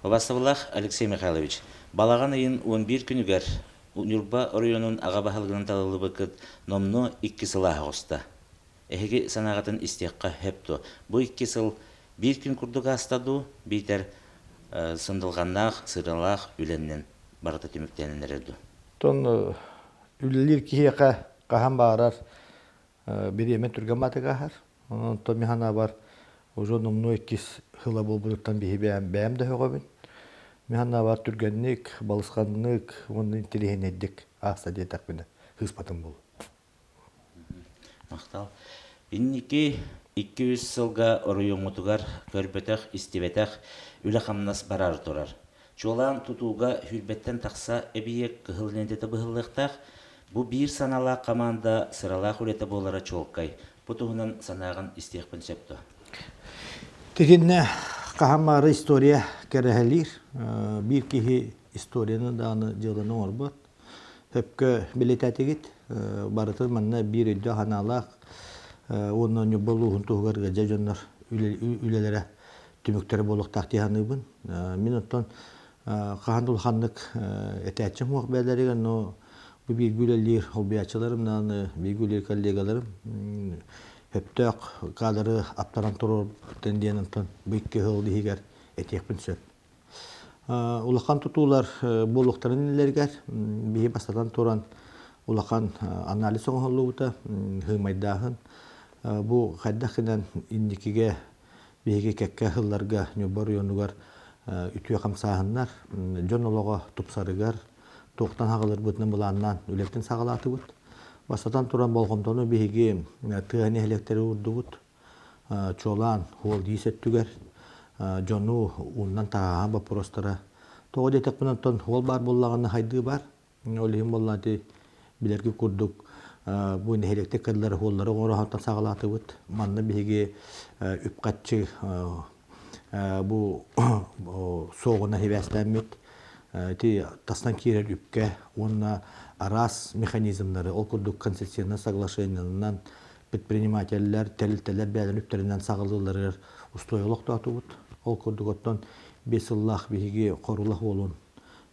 Убастабыллаах Алексей Михайлович, балаҕан ыйын 11 күнүгэр Ньурба оройуонун аҕа баһылыгынан талыллыбыккыт номнуо икки сыл ааһа оҕуста. Эһиги санааҕытын истиэххэ сөп дуо? Бу икки сыл биир күн курдук ааста дуу, биитэр сындылҕаннаах, сыралаах үлэннэн барыта түмүктэнэн эрэр дуу? Оттон үлэлиир киһиэхэ хаһан баҕарар бириэмэ түргэн батыгаһар. Онон мин санаабар уже номнуо иккис сыла буолбутуттан биһи бэйэм бэйэм да сөҕөбүн. Мин санаабар түргэнник, балысханнык уонна интеллигентнэйдик ааста диэтэхпинэ сыыспатым буолуо. Махтал. Инники 200 сылга оройуоҥҥутугар көрбөтөх, истибэтэх үлэ-хамнас бараары турар. Чуолаан тутууга сүүрбэттэн тахса эбийиэк кыһыл лиэнтэтэ быһыллыахтаах. Бу биир санаалаах хамаанда сыралаах үлэтэ буолара чуолкай. Бу туһунан санааҕын истиэхпин сөп дуо? Тигиннэ хаһан баҕарар история кэрэһэлиир. Биир киһи историяны даҕаны дьыаланы оҥорбот. Сөпкө билэтэтигит. Барытын манна биир өйдөөх-санаалаах уонна Ньурба улууһун туһугар ыалдьар дьоннор үлэлэрэ түмүктэрэ буолуохтаах дии саныыбын. Мин оттон хаһан да улаханнык этээччим суох бэйэлэригэр, но бу бииргэ үлэлиир холбуйааччыларым даҕаны, бииргэ үлэлиир коллегаларым сөптөөх кадры аттаран туруорбуттан диэн онтон бу икки сыл иһигэр этиэхпин сөп. Улахан тутуулар буолуохтарын иннилэригэр биһи бастатан туран улахан анализ оҥоһуллубута, сыымайдааһын. Бу хайдах гынан инникигэ биһиги кэккэ сылларга Ньурба оройуонугар үтүө хамсааһыннар, дьон олоҕо тупсарыгар туохтан хаҕылырбытынан былааннаан үлэбитин саҕалаатыбыт. Бастатан туран болҕомтону биһиги тыа нэһилиэктэрэ уурдубут. Чуолаан суол-иис өттүгэр дьону ууннан таһааһын боппуруостара. Тоҕо диэтэхпинэ, оттон суол баар буоллаҕына хайдыы баар. Ол иһин буоллаҕына ити билэргит курдук бу нэһилиэктэр кэллэр суоллары оҥороһонтон саҕалаатыбыт. Манна биһиги үп-харчы бу суоҕунан сибээстээммит ити тастан киирэр үпкэ уонна араас механизмнары, ол курдук концессионнай соглашениенан предпринимателлэр, тэрилтэлэр бэйэлэрин үптэринэн саҕалыылларыгар устуой олохтоотубут. Ол курдук оттон биэс сыллаах биһиги Хорула уолун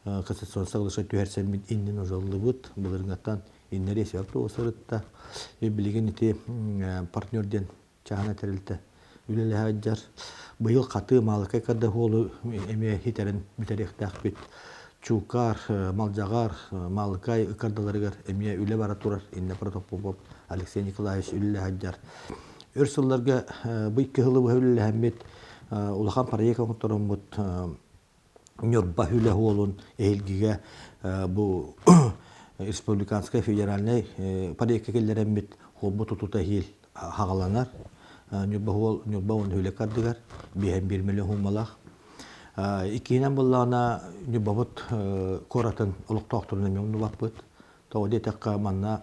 конституционнай соглашение түһэрсэммит иннин ужаллыбыт. Былырыҥҥаттан иннэри сел сырытта. Билигин ити партнер диэн чааһынай тэрилтэ үлэлэһэ сылдьар. Быйыл хатыы Маалыкай кардахуолу эмиэ хитэрин бүтэриэхтээхпит. Чуукаар, Малдьаҕар, Маалыкай ыккардаларыгар эмиэ үлэ бара турар. Инна Протопопов Алексей Николаевич үлэлэһэ сылдьар. Өр сылларга бу икки сылы быһа үлэлэһэммит улахан проект оҥоттороммут Ньурба үлэ уолун эһилгигэ бу республиканскай федеральнай проекка киллэрэммит хуолбут тутута иһил хаҕаланар. Ньурба уол Ньурба уон үлэ кардыгар биэһэн биир миллион хуумалаах. Иккиһинэн буоллаҕына Ньурбабыт куоратын олохтоохторун эмиэ умнубаппыт. Тоҕо диэтэххэ манна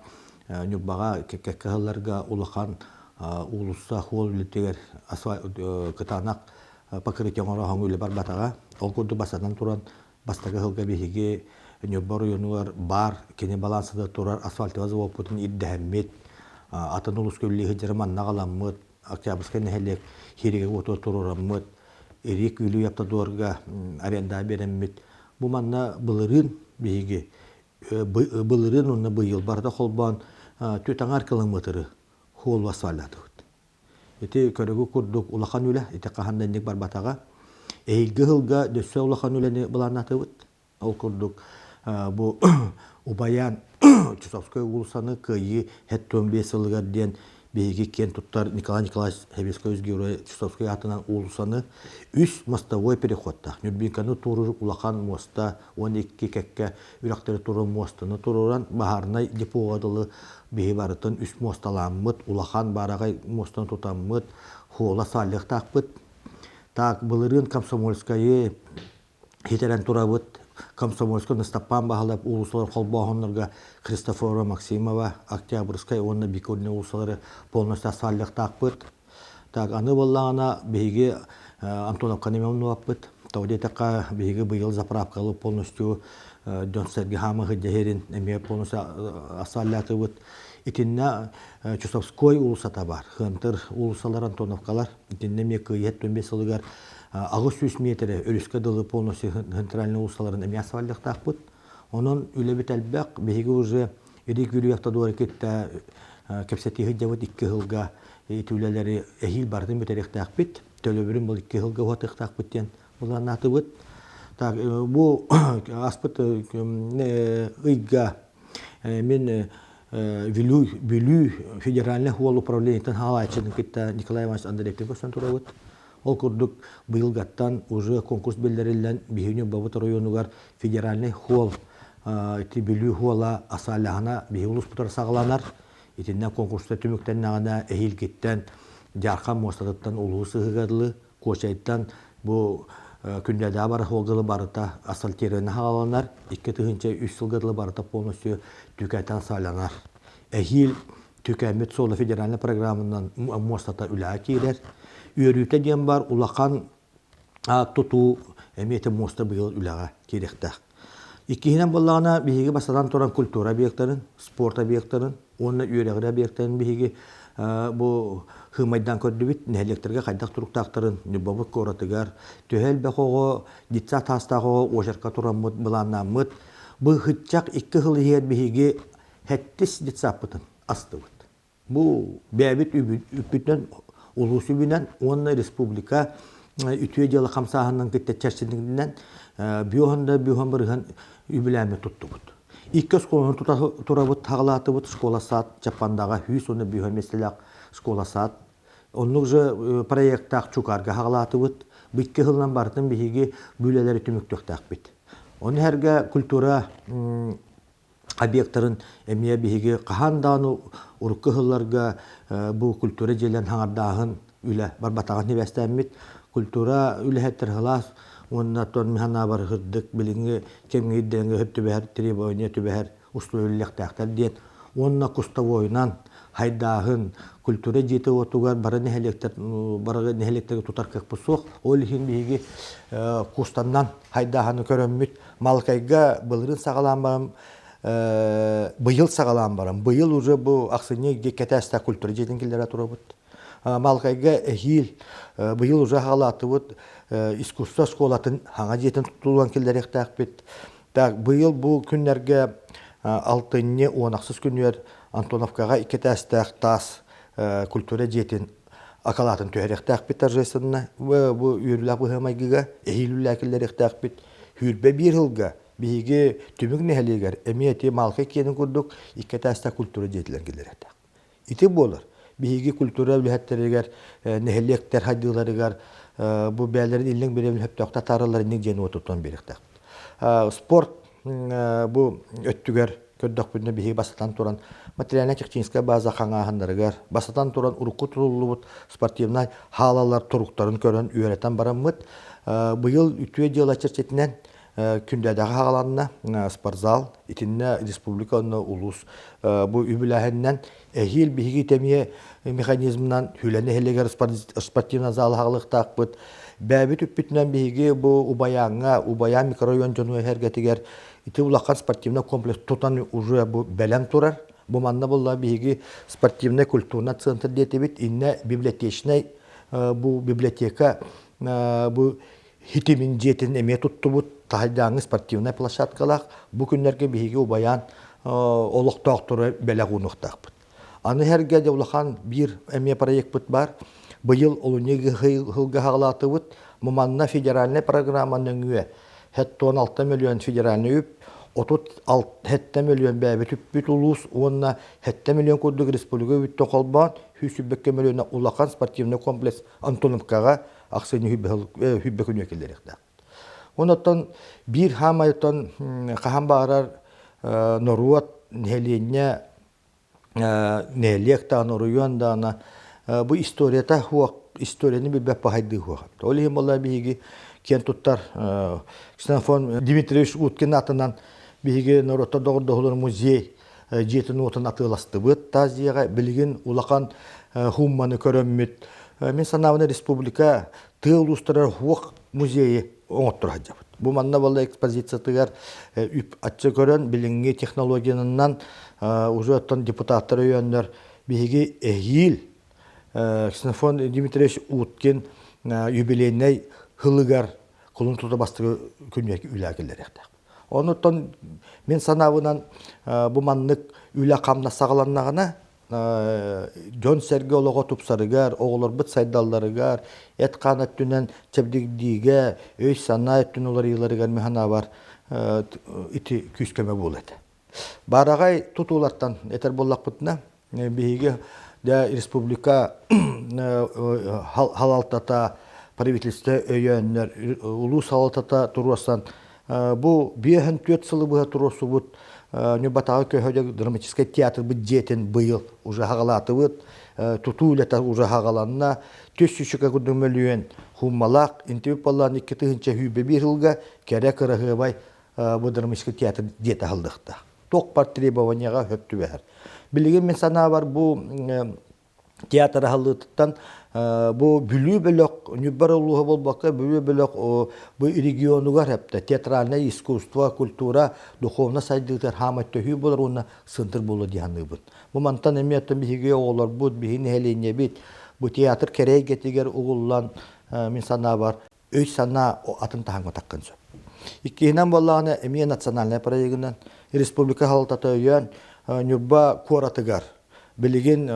Ньурбаҕа кэккэ сылларга улахан уулусса хуол үлэтигэр кытаанах покрытие оҥороһон үлэ барбатаҕа. Ол курдук бастатан туран бастакы сылга биһиги Ньурба оройуонугар баар кини балаансата турар асфальтовай заводпутун ирдэһэммит, атын улууска үлэлии сылдьары манна аҕаламмыт, Октябрьскай нэһилиэк хиригэ уотугар туруораммыт, Ирик Үлүй автодорга арендаҕа биэрэммит. Бу манна былырыын биһиги былырыын уонна быйыл барыта холбоон түөрт аҥаар километры хуол асфальтаатыбыт. Ити көрөгү курдук улахан үлэ, ити хаһан да инник барбатаҕа. Эһиилги сылга дөссө улахан үлэни былааннаатыбыт. Ол курдук бу Убайаан Чусовской уулуссаны Кыайыы 75 сылыгар диэн биһиги киэн туттар Николай Николаевич Советский Герой Чусовской аатынан уулуссаны үс мостовой переходтаах Нюрбинканы туоруур улахан муоста 12 кэккэ үрэхтэри турар муостаны туруоран баһаарынай депоҕа дылы биһи барытын үс муосталааммыт улахан баараҕай муостаны тутаммыт хуола сааллыахтаахпыт. Так былырыын Комсомольскайы хитэрэн турабыт. Комсомольскай Настаппаан Баһылап уулуссалар холбооһуннарга Христофорова Максимова, Октябрьскай уонна Бикурня уулуссалары полностью асфальтыахтаахпыт. Так, аны буоллаҕына биһиги Антоновканы эмиэ умнубаппыт. Тоҕо диэтэххэ, биһиги быйыл заправкалы полностью дьон-сэргэ хаама сылдьа эмиэ полностью асфальтаатыбыт. Итиннэ Чусовской уулуссата бар. Хантыр уулуссалар Антоновкалар. Итиннэ эмиэ Кыайыы 75 сылыгар 800 миэтэрэ өрүскэ дылы полностью центральный уулуссаларын эмиэ асфальтыахтаахпыт. Онон үлэбит элбэх. Биһиги уже Ирик Юрий Автодоры кытта кэпсэтии сылдьабыт икки сылга ити үлэлэри эһиил барытын бүтэриэхтээхпит. Төлөбүрүн бұл икки сылга уһатыахтаахпыт диэн былааннаатыбыт. Так, бу аспыт ыйга мин Бүлүү, Бүлүү федеральный хуол управлениетын хаалааччытын кытта Николай Иванович Андреевтин көрсөн турабыт. Ол курдук быйылгаттан уже конкурс биллэриллэн биһиги Ньурбабыт оройуонугар федеральный хуол ити Бүлүү хуола асаалаһына биһиги улууспутугар саҕаланар. Итиннэ конкурста түмүктэннэҕинэ эһиилгиттэн Дьаархан муостатыттан улуус ыһыгар дылы Куочайтан бу күннээдэҕи бары хуолгалы барыта асфальтированный хааланар, 2003 сылга дылы барыта полностью түкэтэн сааланар. Эһиил Түкэммит суола федеральнай программанан муостата үлэҕэ киирэр. Үөрүүтэ диэн бар улахан тутуу эмиэ ити муоста быйыл үлэҕэ киириэхтээх. Иккиһинэн буоллаҕына, биһиги бастатан туран культура объектарын, спорт объектарын уонна үөрэҕирии объектарын биһиги бу хыымайдаан көрдүбүт, нэһилиэктэргэ хайдах туруктаахтарын Ньурбабыт куоратыгар төһө элбэх оҕо, детсад саастаах оҕо уочарка тураммыт, былааннааммыт, бу ыччак икки сыл иһигэр биһиги Сэттис детсаппытын астыбыт. Бу бэйэбит үппүтүнэн улуус үбүнэн уонна республика үтүө дьыала хамсааһынынан кытта чэрчитинэн бүөһөн да бүөһөн бырыһан үбүлээммит туттубут. Икки оскуоланы тута турабыт хаҕалаатыбыт школа-сад Чаппандаҕа 100 уонна бүөһөн миэстэлээх школа-сад. Оннук же проектаах Чукарга хаҕалаатыбыт. Бу икки сылынан барытын биһиги бу үлэлэри түмүктүөхтээхпит. Ону сэргэ культура объектарын эмиэ биһиги хаһан даҕаны урукку сылларга бу культура дьиэлэрин хаҥардааһын үлэ барбатаҕын сибээстээммит культура үлэһиттэр сылаас уонна оттон мин санаабар сырдык билиҥҥи кэмҥэ ирдэҥҥэ сөп түбэһэр требование түбэһэр условиялыахтаахтар диэн уонна кустовойунан хайдааһын культура дьиэтэ уотугар бары нэһилиэктэр бары нэһилиэктэргэ тутар кыахпыт суох ол иһин биһиги кустаннан хайдааһыны көрөммүт Малкайга былырыын саҕалаан баран быйыл саҕалаан баран быйыл уже бу ахсынньы кэтээстээх культура дьиэтин киллэрэ турабыт. Малкайга эһиил быйыл уже хаалаатыбыт искусство школатын хаҥа дьиэтин тутуллан киллэриэхтээхпит. Так быйыл бу күннэргэ алтынньы уон ахсыс күнүгэр Антоновкаҕа икки этээстээх таас культура дьиэтин акалаатын түһэриэхтээхпит торжественно бу үөрүүлээх быһыы-майгыга эһиил үлэлээн киллэриэхтээхпит. Сүүрбэ биир сылга биһиги Түмүк нэһилиэгэр эмиэ ити Малкай киэнин курдук икки этээстээх культура дьиэтилэр киллэриэхтээх. Ити буолар. Биһиги культура үлэһиттэригэр, нэһилиэктэр хайдыыларыгар бу бэйэлэрин иллэҥ бириэмэ сөптөөхтө атаараллар инник диэн уотуттан биэриэхтээхпит. Спорт бу өттүгэр көрдөхпүнэ биһиги бастатан туран материально-техническай база хаҥааһыннарыгар бастатан туран урукку тутуллубут спортивнай хаалалар туруктарын көрөн үөрэтэн бараммыт быйыл үтүө дьыала чэрчитинэн күндээдэҕэ хааланна спортзал итиннэ республика уонна улуус бу үбүлээһининэн эһиил биһиги тэмиэ механизмынан Хүлэ нэһилиэгэр спортивный зал хаалыахтаахпыт бэйэбит үппүтүнэн биһиги бу Убайааҥҥа Убайаан микрорайон дьону эһэргэтигэр ити улахан спортивный комплекс тутан уже бу бэлэм турар бу манна буолла биһиги спортивный культурный центр диэтибит иннэ библиотечный бу библиотека бу хитимин дьиэтин эмиэ туттубут таһайдааҥҥы спортивнай площадкалаах бу күннэргэ биһиги убайаан олохтоохтору бэлэх уунуохтаахпыт аны эргэ дьэ улахан биир эмиэ проекпыт бар быйыл олунньу сылга хаҕалаатыбыт манна федеральнай программа нөҥүө 76 миллион федеральный үп 37 миллион бэйэбит үппүт улуус уонна 7 миллион курдук республика үбүттэн холбоон 122 миллиона улахан спортивный комплекс Антоновкаҕа ахсынньы сүүрбэ күнү киллэриэхтээх. Онон биир хаамайтан хаһан баҕарар норуот, нэһилиэнньэ, нэһилиэк даҕаны, оройуон даҕаны бу историята суох, историяны билбэт баһайдыы суох. Ол иһин буолла биһиги киэн туттар Ксенофон Дмитриевич Уткин аатынан биһиги норуоттар доҕордоһууларын музей дьиэтин-уотун атыыластыбыт таас дьиэҕэ билигин улахан хуумманы көрөммүт мин санаабына республика тыа улуустарыгар хуох музейы оҥотторо сылдьабыт. Бу манна буолла экспозициятыгар үп ачча көрөн билиҥҥи технологиянан уже оттон депутаттар өйөөннөр биһиги эһиил Ксенофон Дмитриевич Уткин юбилейнай һылыгар кулун тута бастакы күнүгэр үлэ киллэриэхтээх. Онуттан мин санаабынан бу маннык үлэ-хамнас саҕаланнаҕына дьон-сэргэ олоҕо тупсарыгар, оҕолорбут сайдалларыгар, эт-хаан өттүнэн чэбдигирдиигэ, өй-санаа өттүн уларыйыыларыгар мин санаабар ити күүс-көмө буолуо этэ. Баараҕай тутуулартан этэр буоллахпытына, биһиги дьэ республика халалтата, правительство өйөөннөр, улуус салалтата туруорсан бу 54 сылы быһа туруорсубут Ньурбатааҕы көһөдө драматическай театрбыт дьиэтин быйыл уже хаҕалаатыбыт, тутуу үлэтэ уже хаҕаланна, түс сүүсүкэ курдук мөлүйүөн хууммалаах интибит буоллаан 2021 сылга кэрэ кыраһыабай бу драматическай театр дьиэтэ аһыллыахтаах. Туох бар требованияҕа сөп түбэһэр. Билигин мин санаабар бу театр аһыллыытыттан бу Бүлүү бөлөх Ньурба улууһа буолбакка Бүлүү бөлөх бу регионугар эптэ театральное искусство, культура, духовно сайдыытыгар хаамай төһүү буолар уонна сындыр буолуо дии саныыбын. Бу мантан эмиэ оттон биһиги оҕолорбут, биһиги нэһилиэнньэбит бу театр кэрэ эйгэтигэр угуллан мин санаабар өй-санаа атын таһымҥа таххын сөп. Иккиһинэн буоллаҕына эмиэ национальнай проегынан республика салалтата өйөөн Ньурба куоратыгар билигин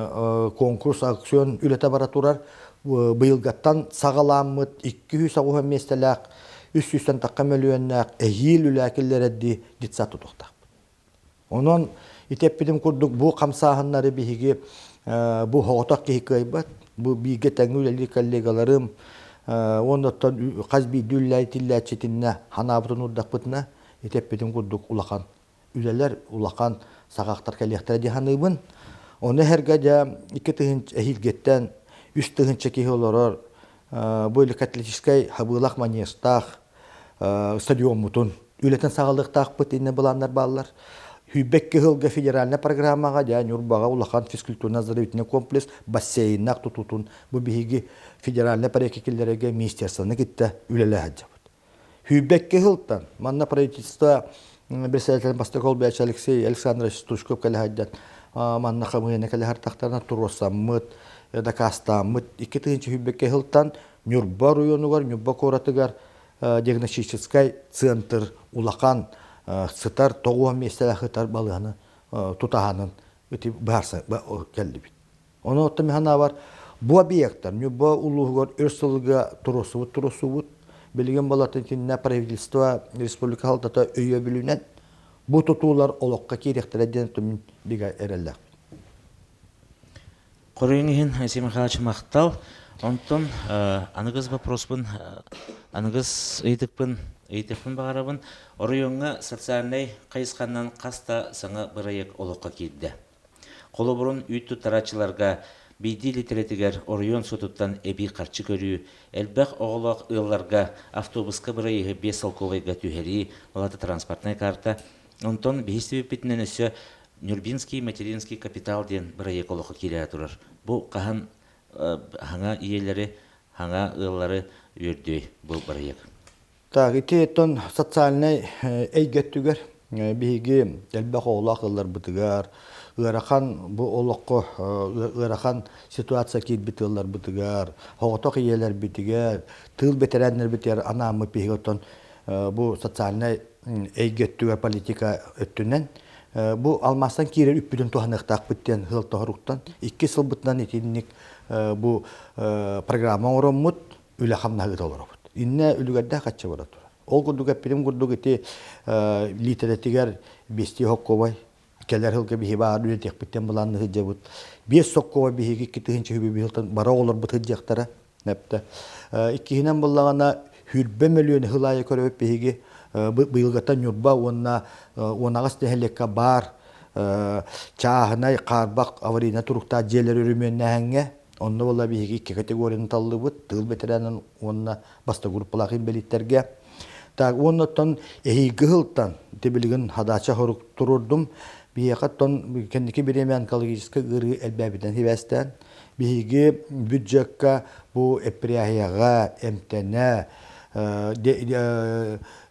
конкурс аукцион үлэтэ бара турар. Быйылгаттан саҕаламмыт 290 миэстэлээх 300 тахха мөлүйүөннээх эһиил үлэ киллэрэрдии детсад тутуохтаахпыт. Онон ити эппитим курдук бу хамсааһыннары биһиги бу соҕотох киһи кыайбат. Бу бииргэ тэҥҥэ үлэлиир коллегаларым уонна оттон хас биирдии үлэлээччитиннэ ханаабытын уурдахпытына ити эппитим курдук улахан үлэлэр, улахан саҕахтар кэлиэхтэрэ дии саныыбын. Ону эһэргэ дьэ 2 тыһыынча эһиилгиттэн 3 тыһыынча киһи олорор бу католическай хабыылах маньястаах стадиоммутун үлэтин саҕалыахтаахпыт иннэ былааннар бааллар. 22 сылга федеральнай программаҕа дьэ Ньурбаҕа улахан физкультурно-оздоровительный комплекс бассейннаах тутуутун бу биһиги федеральнай проекка киллэрэргэ министерствоны кытта үлэлэһэ сылдьабыт. 22 сылтан манна правительство председатель бастакы олбиаччы Алексей Александрович Стручков кэлэ сылдьан манна хамыыһыйаны кэлэ сыртахтарына туруорсаммыт, дакаастааммыт 2022 сылтан Ньурба оройуонугар, Ньурба куоратыгар диагностическай центр улахан сытар 90 миэстэлээх сытар балыыһаны тутаһанын ити быһаарса кэллибит. Ону оттон мин санаабар бу объектар Ньурба улууһугар өр сылга туруорсубут туруорсубут. Билигин балатын итиннэ правительство республика салалтата өйөбүлүнэн бу тутуулар олоххо киириэхтэрэ диэн мин бигэ эрэллээхпин. Хоруйуҥ иһин Айсен Михайлович махтал. Онтон аныгыс вопроспун, аныгыс ыйытыкпын ыйытыахпын баҕарабын. Оройуоҥҥа социальнай хайысханан хас да саҥа бырайыак олоххо киирдэ. Холобурун үүт туттарааччыларга биирдии литрэтигэр оройуон суотуттан эбии харчы көрүү, элбэх оҕолоох ыалларга автобуска бырайыаһы 5 солкуобайга түһэрии, ол аата транспортнай карта. Онтон биһиги өссө Нюрбинский материнский капитал диэн бырайыак олоххо киирэ турар. Бу хаһан хаҥа ийэлэри, хаҥа ыаллары үөрдүөй бу бырайыак? Так, ити оттон социальнай эйгэ өттүгэр биһиги элбэх оҕолоох ыалларбытыгар ыарахан бу олоххо ыарахан ситуация киирбит ыалларбытыгар, соҕотох ийэлэрбитигэр, тыыл бэтэрээннэрбитигэр анааммыт биһиги оттон бу социальнай эйгэ өттүгэр политика өттүнэн бу алмаастан киирэр үппүтүн туһаныахтаахпыт диэн сыалтоһоруктан икки сылбытынан итинник бу программа оҥороммут үлэ хамнаһыыта олоробут. Иннэ үлүгэрдээх хаччы бара турар. Ол курдук эппитим курдук ити лиитэрэтигэр биэстии соккуобай кэлэр сылга биһи баар үлэтиэхпиттэн былаанны сылдьабыт. Биэс соккуобай биһиги 2000 үбү сылтан бара оҕолорбут сылдьыахтара. Нэптэ. Иккиһинэн буллаҕына хүрбэ мөлүөнү сыл аайы көрөбүт биһиги быйылгаттан Ньурба уонна 18 нэһилиэккэ баар чааһынай хаарбах аварийнай туруктаах дьиэлэри өрөмүөннээһиҥҥэ Онно буолла биһиги икки категорияны таллыбыт, тыыл бэтэрээнин уонна бастакы группалаах инбэлииттэргэ. Так, уонна оттон эһиилги сылтан, ити билигин хадача хорук туруордум, биһиэхэ оттон кэнники бириэмэ онкологическай ыарыы элбээбитинэн сибээстээн, биһиги бюджекка бу эппирээһийэҕэ, эмтэнэ,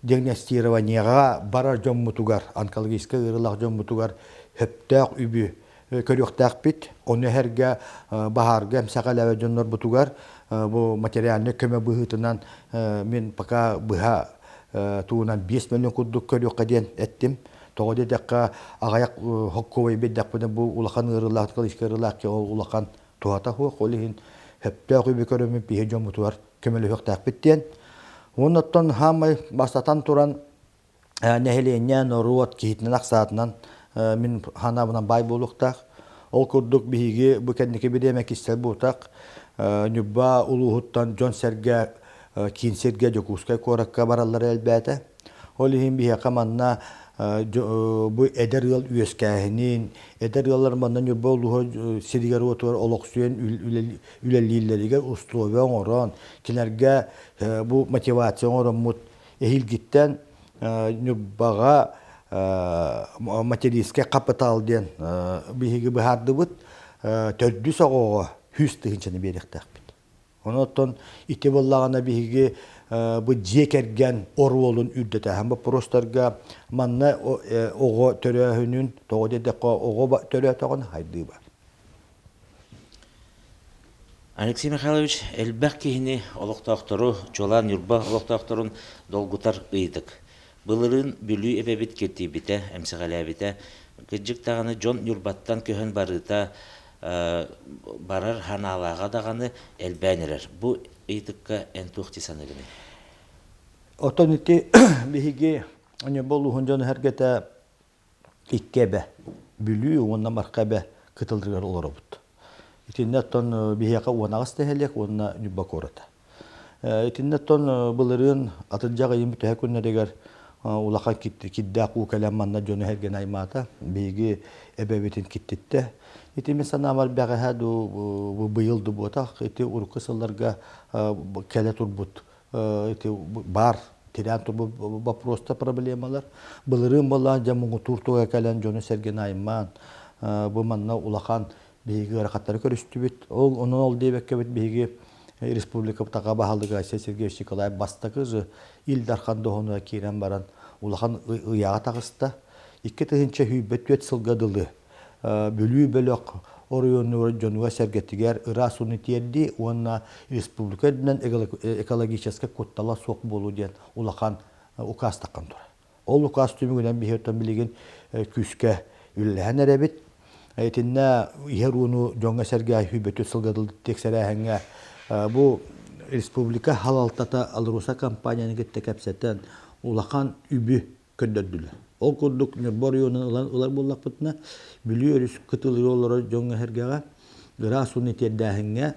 диагностированиеҕа барар дьоммутугар, онкологическай ыарыылаах дьоммутугар сөптөөх үбү көрүөхтээхпит. Ону эһэргэ баһаарга эмсэҕэлээбит дьоннорбутугар Бу материальнай көмө быһыытынан мин пока быһа тугунан 5 миллион курдук көрүөххэ диэн эттим. Тоҕо диэтэххэ, аҕыйах хоккуобай биэрдэхпинэ бу улахан ыарыылаах, ыарыылаах ол улахан туһата суох. Ол иһин сөптөөх үбү көрөммүт биһи дьоммутугар көмөлөһүөхтээхпит диэн. Уонна оттон хаамай бастатан туран нэһилиэнньэ, норуот киһитинэн ахсаатынан мин ханаабынан баай буолуохтаах. Ол курдук биһиги бу кэнники бириэмэ кистэл буутах Ньурба улууһуттан дьон-сэргэ киин сиргэ Дьокуускай куоракка бараллара элбээтэ. Ол иһин биһиэхэ манна бу эдэр ыал үөскээһинин, эдэр ыаллар манна Ньурба улууһа сиригэр-уотугар олохсуйан үлэлииллэригэр условия оҥорон, кинилэргэ бу мотивация оҥороммут эһиилгиттэн Ньурбаҕа материнскай хапытаал диэн биһиги быһаардыбыт төрдүс оҕоҕо 100 тыһыынчаны биэриэхтээхпит. Онон ити буоллаҕына биһиги бу дьиэ кэргэн оруолун үрдэтээһин боппуруостарга манна оҕо төрөөһүнүн тоҕо диэтэххэ оҕо төрөөтөҕүн хайдыы бар. Алексей Михайлович элбэх киһини олохтоохтору, чуолаан Ньурба олохтоохторун долгутар ыйытык. Былырыын Бүлүү эбэбит киртийбитэ, эмсэҕэлээбитэ. Кырдьык даҕаны дьон Ньурбаттан көһөн барыыта барар ханаалааҕа даҕаны элбээн эрэр. Бу ыйытыкка эн туох дии саныыгыный? Оттон ити биһиги Ньурба улууһун дьоно-сэргэтэ икки эбэ, Бүлүү уонна Марха эбэ кытылларыгар олоробут. Итиннэ оттон биһиэхэ 18 нэһилиэк уонна Ньурба куората. Итиннэ оттон былырыын атырдьах ыйын бүтэһик күннэригэр улахан кирдээх уу кэлэн манна дьону сэргэни аймаата. Биһиги эбэбитин киттиттэ. Ити мин санаабар бэҕэһээ дуу, быйыл дуу буотах, ити урукку сылларга кэлэ турбут ити баар тирээн турбут боппуруостар, проблемалар. Былырыын буоллаан дьэ муҥутуур туга кэлэн дьону-сэргэни аймаан, бу манна улахан биһиги ыарахаттары көрүстүбүт. Ол онон ол диэбэккэбит биһиги республикабыт аҕа баһылыга Айсен Сергеевич Николаев бастакы же Ил Дархан доһунуга киирэн баран улахан ыйааҕа таҕыста. 2024 сылга дылы Бүлүү бөлөх оройуонугар дьонугар-сэргэтигэр ыраас ууну тиэрдии уонна республика үрдүнэн экологическай куттала суох буолуу диэн улахан указ таххан турар. Ол указ түмүгүнэн биһи оттон билигин күүскэ үлэлэһэн эрэбит. Итиннэ иһэр ууну дьоҥҥо-сэргэ сүүрбэтүс сылга тиэксэрээһиҥҥэ бу республика халалтата АЛРОСА компанияны кытта кэпсэтэн улахан үбү көрдөрдүлэр. Ол курдук Ньурба оройуонун ылан ылар буоллахпытына, Бүлүү өрүс кытылыгар олорор дьоҥҥо-сэргэҕэ ыраас ууну тиэрдээһиҥҥэ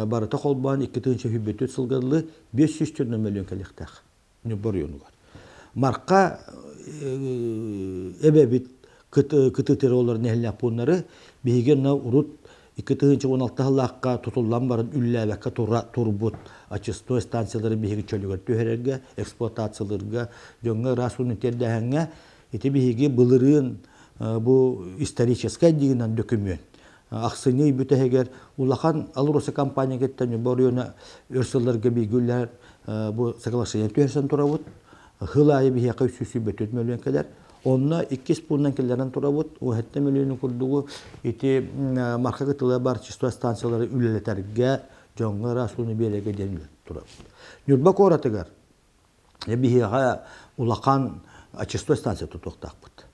барыта холбоон 2024 сылга дылы 504 мөлүйүөн кэлиэхтээх Ньурба оройуонугар. Марха эбэбит кытыытыгар олорор нэһилиэк пууннары биһиги онно урут 2016 сыллаахха тутуллан баран үллээбэккэ тура турбут очистной станциялары биһиги чөлүгэр түһэрэргэ, эксплуатациялыырга, дьоҥҥо ыраас ууну тиэрдээһиҥҥэ ити биһиги былырыын бу историческай диигинэн дөкүмүөн ахсынньы ый бүтэһигэр улахан АЛРОСА компания кытта Ньурба оройуона өр сылларга бииргэ үлэлэһэр бу соглашение түһэрсэн турабыт. Сыл аайы биһиэхэ 324 мөлүйүөн кэлэр. Онно иккис пууннан киллэрэн турабыт. 17 мөлүйүөн курдугу ити Марха кытыла бар чистой станциялары үлэлэтэргэ, дьоҥҥо ыраас ууну биэрэргэ диэн турабыт. Ньурба куоратыгар биһиэхэ улахан очистной станция тутуохтаахпыт.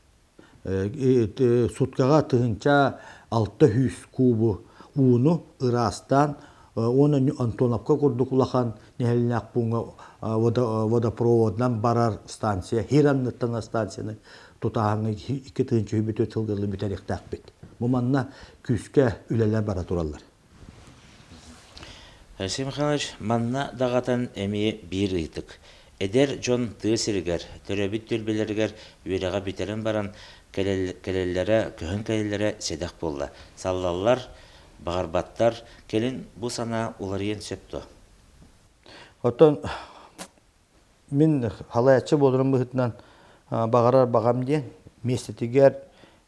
Суткаҕа 1600 куубу ууну ыраастаан уонна Антоновка курдук улахан нэһилиэнньэлээх пууҥҥа водопроводынан барар станция, хир анныттан станцияны тутааһыҥҥа 2024 сылга бүтэриэхтээхпит. Бу манна күүскэ үлэлэр бара тураллар. Алексей Михайлович, манна даҕатан эмиэ биир ыйытык. Эдэр дьон тыа сиригэр, төрөөбүт түөлбэлэригэр үөрэҕи бүтэрэн баран кэлэллэрэ, көһөн кэлэллэрэ сэдэх буолла. Саллаллар, баҕарбаттар, кэлин бу санаа уларыйыан сөп дуо? Оттон мин халайаччы буоларым быһыытынан баҕарар баҕам диэн миэстэтигэр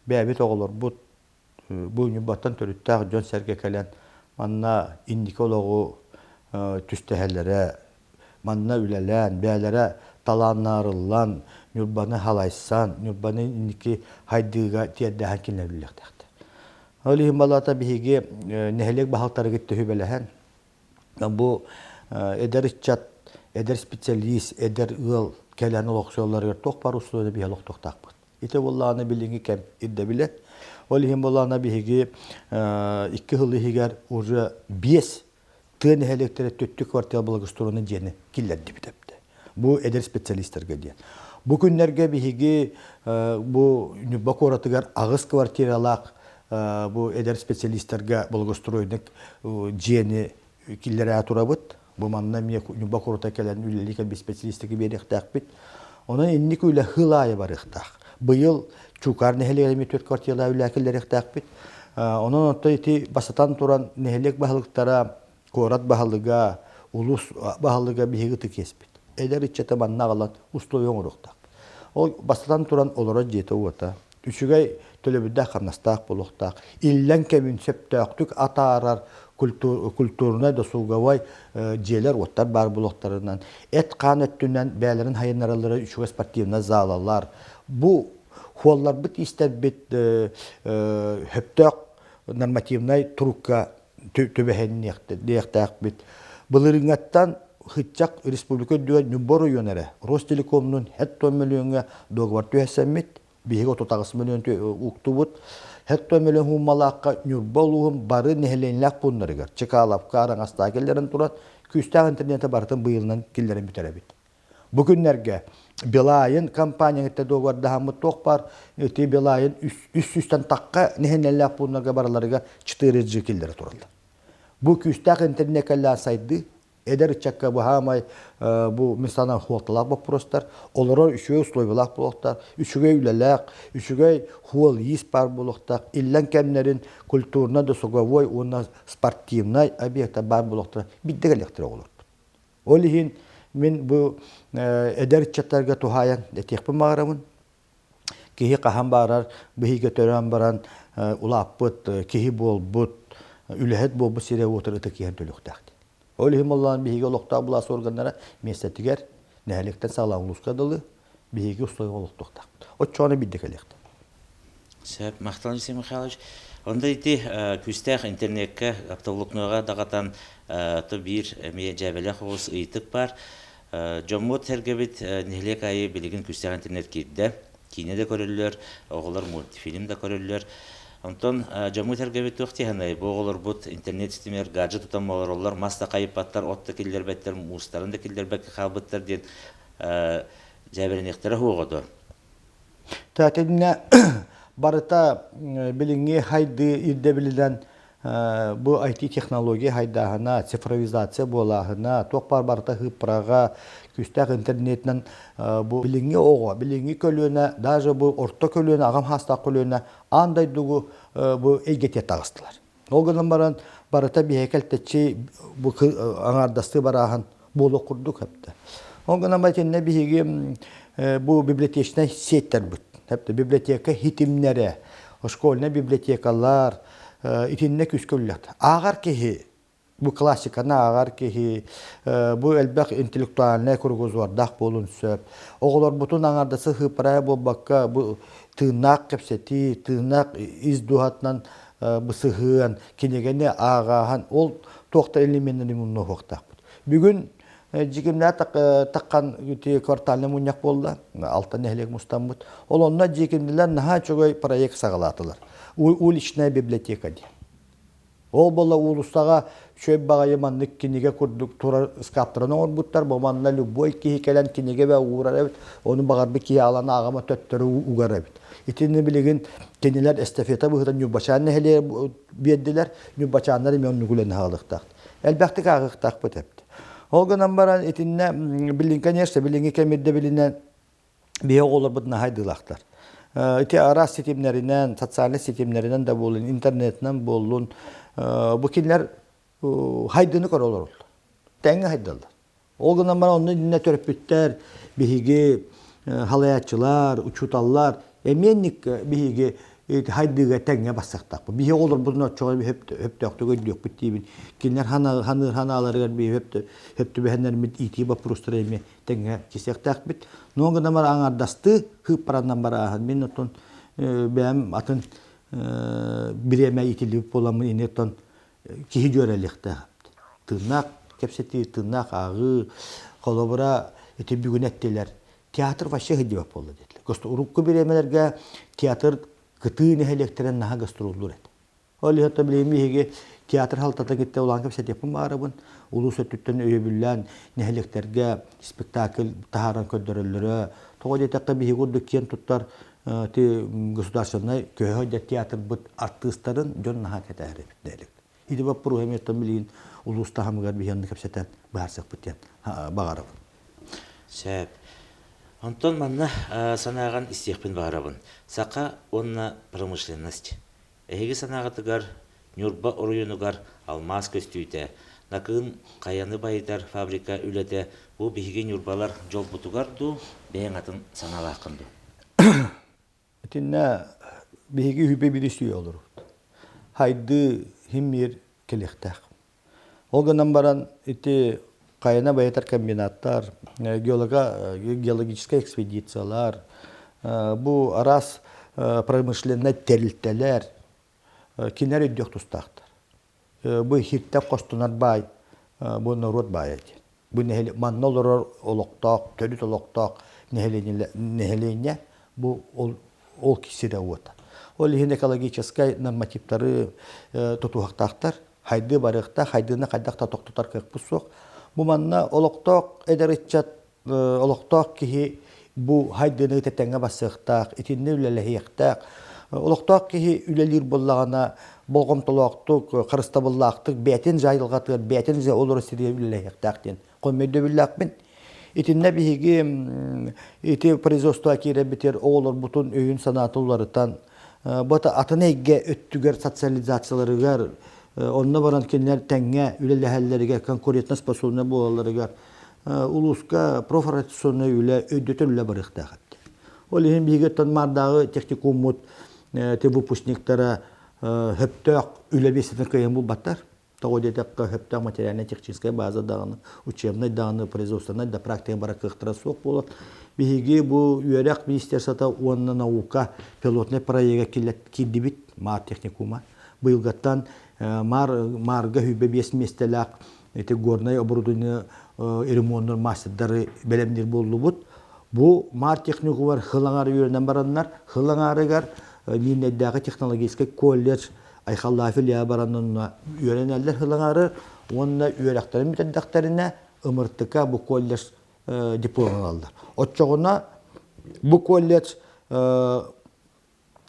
бэйэбит оҕолорбут бу Ньурбаттан төрүттээх дьон-сэргэ кэлэн манна инники олоҕу түстэһэллэрэ, манна үлэлээн, бэйэлэрэ талааннаарыллан, Ньурбаны халайсан, Ньурбаны инники хайдыыга тиэрдэһэн кинилэр үлэлиэхтээхтэр. Ол иһин балата биһиги нэһилиэк баһылтарыгыт төһүбэлэһэн. Бу эдэр ыччат, эдэр специалист, эдэр ыал кэлэн олохсуйалларыгар туох баар условия биһи олохтуохтаахпыт. Ити буоллаҕына билиҥҥи кэм ирдэбилэ. Ол иһин буоллаҕына биһиги 2 сыл иһигэр уже 5 тыа нэһилиэктэрэ төттү квартира благоустроена дьиэни киллэрдибит эбитэ. Бу эдэр специалистарга диэн. Бу күннэргэ биһиги бу Ньурба куоратыгар 8 квартиралаах бу эдэр специалистарга благоустроенный дьиэни киллэрээ турабыт. Бу манна эмиэ Ньурба куората кэлэн үлэлии кэлбит специалистики биэриэхтээхпит. Онон инник үлэ хыл аайы барыахтаах. Быйыл Чуукаар нэһилиэгэр эмиэ 4 квартиралаах үлэ киллэриэхтээхпит. Онон оттон ити бастатан туран нэһилиэк баһылыктара, куорат баһылыга, улуус баһылыга биһиги ытык иэспит. Эдэр ыччаты манна аҕалан условия оҥоруохтаахпыт. Ол бастатан туран олорор дьиэтэ-уота, үчүгэй төлөбүрдээх хамнастаах буолуохтаах, иллэҥ кэмин сөптөөхтүк атаарар культурнай досуговай дьиэлэр-уоттар баар буолуохтарынан, эт-хаан өттүнэн бэйэлэрин хайыннараллара үчүгэй спортивнай залалар. Бу хуолларбыт истэрбит сөптөөх нормативнай турукка түбэһинниэхтээхпит. Былырыыҥҥаттан Хыччак республика үрдүгэр Ньурба оройуона эрэ Ростелекомнуун 70 мөлүйүөҥҥэ дуогабар түһэрсэммит, биһиги 38 мөлүйүөн уктубут. 70 мөлүйүөн хууммалаахха Ньурба улууһун бары нэһилиэнньэлээх пууннарыгар Чкаловка, Араҥастаах киллэрэн туран, күүстээх интернети барытын быйылынан киллэрэн бүтэрэбит. Бу күннэргэ Билайн компанияҕытта дуогабардаһаммыт туох баар ити Билайн үс сүүстэн тахха нэһилиэнньэлээх пууннарга барыларыгар 4G киллэрэ тураллар. Бу күүстээх интернеккэлээн сайдыы эдэр ыччакка быһаамай бу мин санаан суолталаах боппуруостар, олорор үчүгэй условиялаах буолуохтаах, үчүгэй үлэлээх, үчүгэй хуол-иис баар буолуохтаах, иллэҥ кэмнэрин культурно-досуговой уонна спортивнай объектар баар буолуохтара биирдэ кэлиэхтэрэ оҕолорбут. Ол иһин мин бу эдэр ыччаттарга туһаайан этиэхпин баҕарабын. Киһи хаһан баарар быһыыга төрөөн баран улааппыт, киһи буолбут, үлэһит буолбут сирэ-уотар ытык иһэн төлүөхтээх. Ол иһин буоллаҕына биһиги олохтоох былаас органнара миэстэтигэр нэһилиэктэн саҕалаан улууска дылы биһиги условия олохтуохтаахпыт. Оччоҕуна биирдэ кэлиэхтэ. Сөп, махтал Алексей Михайлович. Онда ити күүстээх интернеккэ оптоволокноҕа даҕатан то биир эмиэ дьээбэлээх оҕус ыйытык баар. Дьоммут сэргэбит нэһилиэк аайы билигин күүстээх интернет киирдэ. Киинэ да көрөллөр, оҕолор мультфильм да көрөллөр. Онтон дьоммут сэргэбит туох тиһанай бу оҕолорбут интернет ситимигэр гаджет тутан олороллор, мас да хайыппаттар, от да киллэрбэттэр, муустарын да киллэрбэккэ хаалбыттар диэн дьээбэлэниэхтэрэ суоҕа дуо? Тэтиннэ барыта билиҥҥи хайдыы ирдэбилинэн бу IT-технология хайдааһына, цифровизация буолааһына, туох баар барыта сыыппараҕа, күүстээх интернетинэн бу билиҥҥи оҕо, билиҥҥи көлүөнэ, даже бу орто көлүөнэ, аҕам саастаах көлүөнэ аан дойдугу бу эйгэтигэр таҕыстылар. Ол гынан баран барыта биһиэхэ кэлтэччи бу аҥаардастыы барааһын буолуох курдук эптэ. Ол гынан баран итиннэ биһиги бу библиотечнай сеттэрбит, библиотека хитимнэрэ, школьнай библиотекалар итиннэ күүскэ үлэлэт. Ааҕар киһи бу классиканы ааҕар киһи бу элбэх интеллектуальнай кругозордаах буолун сөп. Оҕолорбутун аҥардасы сыыппарая буолбакка бу тыыннаах кэпсэтии, тыыннаах ис дууһатынан бысыһыан, кинигэни ааҕааһын ол туох да элеменнэрин муннуохтаахпыт. Бүгүн Дьикимнээ таххан квартальный мунньах буолла, алта нэһилиэк мустаммыт. Ол онно дьикимнилэр наһаа үчүгэй проект саҕалаатылар. Уличная библиотека диэн. Ол буола уулуссаҕа үчүгэй баҕайы маннык кинигэ курдук турар ыскааптарын оҥорбуттар. Бу манна любой киһи кэлэн кинигэ бэ уурар эбит. Ону баҕарбыт киһи аалан ааҕама төттөрү угар эбит. Итини билигин кинилэр эстафета быһыытынан Ньурбачаан нэһилиэгэр биэрдилэр. Ньурбачааннар эмиэ оннук үлэни аҕалыахтаахтар. Элбэхтик ааҕыахтаахпыт эбит. Ол гынан баран итиннэ билин, конечно, билиҥҥи кэм ирдэбилинэн биһи оҕолорбут наһаа айдыылаахтар. Ити араас ситимнэринэн, социальнай ситимнэринэн да буоллун, интернетинэн буоллун, бу кинилэр хайдыны көрө олороллор. Тэҥҥэ хайдаллар. Ол гынан баран онно иннинэ төрөппүттэр, биһиги халайааччылар, учууталлар эмиэ биһиги хайдыыга тэҥҥэ бассахтаахпыт. Биһиги оҕолорбутун оччоҕо өптөөхтүк өйдүөхпүт диибин. Кинилэр ханыыр ханааларыгар биһиги өп түбэһэннэрмит иитии боппуруостара эмиэ тэҥҥэ кисиэхтээхпит. Но гынан баран аҥаардастыы хыыппаранан барааһын мин оттон бэйэм атын бириэмэ иитиллибит буоламмын ини оттон киһи дьүөрэлиэхтээх. Тыыннаах. Кэпсэтии, тыыннаах ааҕыы, холобура, ити бүгүн эттилэр. Театр вообще сылдьыбат буолла диэтилэр. Урукку бириэмэлэргэ театр кытыы нэһилиэктэрин наһаа гастроллуур этэ. Ол иһин билигин биһиги театр халтата кытта улахан кэпсэтиэхпин баарабын. Улуус өттүттэн өйөбүллээн нэһилиэктэргэ спектакль таһааран көрдөрөллөрө. Тоҕо диэтэххэ биһиги курдук киэн туттар ти государственнай көһө сылдьар театрбыт артыыстарын дьон наһаа кэтэһэр эбит нэһилиэк. Ити боппуруоһу эмиэ билигин улуус таһымыгар биһи онно кэпсэтэн быһаарсыахпыт диэн баҕарабын. Сөп. Онтон манна санааҕын истиэхпин баҕарабын. Саха уонна промышленность. Эһиги санааҕытыгар Ньурба оройуонугар алмаас көстүүтэ, Накыын хайаны байытар фабрика үлэтэ бу биһиги ньурбалар дьолбутугар дуу, бэйэҥ атын санаалааххын дуу? Итиннэ биһиги үһүбэ биир сүүйэ олорбут. Хайдыы химмиир кэлиэхтээх. Ол гынан баран ити хайаны байытар комбинаттар, геологическай экспедициялар, бу араас промышленнай тэрилтэлэр кинилэр өйдүөх тустаахтар. Бу иһиттэн хостонор баай бу норуот баайа диэн. Бу манна олорор олохтоох, төрүт олохтоох нэһилиэнньэ бу ол, ол сирэ-уота. Ол иһин экологическай нормативтары тутуһахтаахтар, хайдыы барыахтаах, хайдыыны хайдах да тохтотор кыахпыт суох. Бу манна олохтоох эдэр ыччат олохтоох киһи бу хайдыыны тэтэҥҥэ бассыахтаах, итиннэ үлэлэһиэхтээх. Олохтоох киһи үлэлиир буоллаҕына болҕомтолоохтук, харыстабыллаахтык бэйэтин дьайылҕатыгар, бэйэтин дьэ олорор сиригэр үлэлэһиэхтээх диэн хомойдобүллээхпин. Итиннэ биһиги ити производство киирэрбитигэр оҕолорбутун өйүн-санаатын уларытан, бу атын эйгэ өттүгэр социализацияларыгар, онно баран кинилэр тэҥҥэ үлэлэһэллэригэр, конкурентоспособнай буолалларыгар улууска профориентационнай үлэ өйдөтөр үлэ барыахтаах эбит. Ол иһин биһиги оттон Маардааҕы техникуммут те выпускниктара хөптөөх үлэ миэстэтин кыайан булбаттар. Тоҕо диэтэххэ, хөптөөх материально-техническай база даҕаны, учебнай даҕаны, производственнай да практика бара кыахтара суох буолан, биһиги бу үөрэх министерствота уонна наука пилотнай проега киирдибит Маар техникума. Быйылгаттан Маар Маарга сүүрбэ биэс миэстэлээх ити горнай оборудование ремоннуур мастердары бэлэмниир буоллубут. Бу Маар техникумар хыл аҥаары үөрэнэн бараннар, хыл аҥаарыгар Миирнэйдээҕи технологическай колледж Айхаллаах Илья баран онно үөрэнэллэр хыл аҥаары уонна үөрэхтэрин бүтэрдэхтэринэ ымыртыка бу колледж диплом ылаллар. Оччоҕуна бу колледж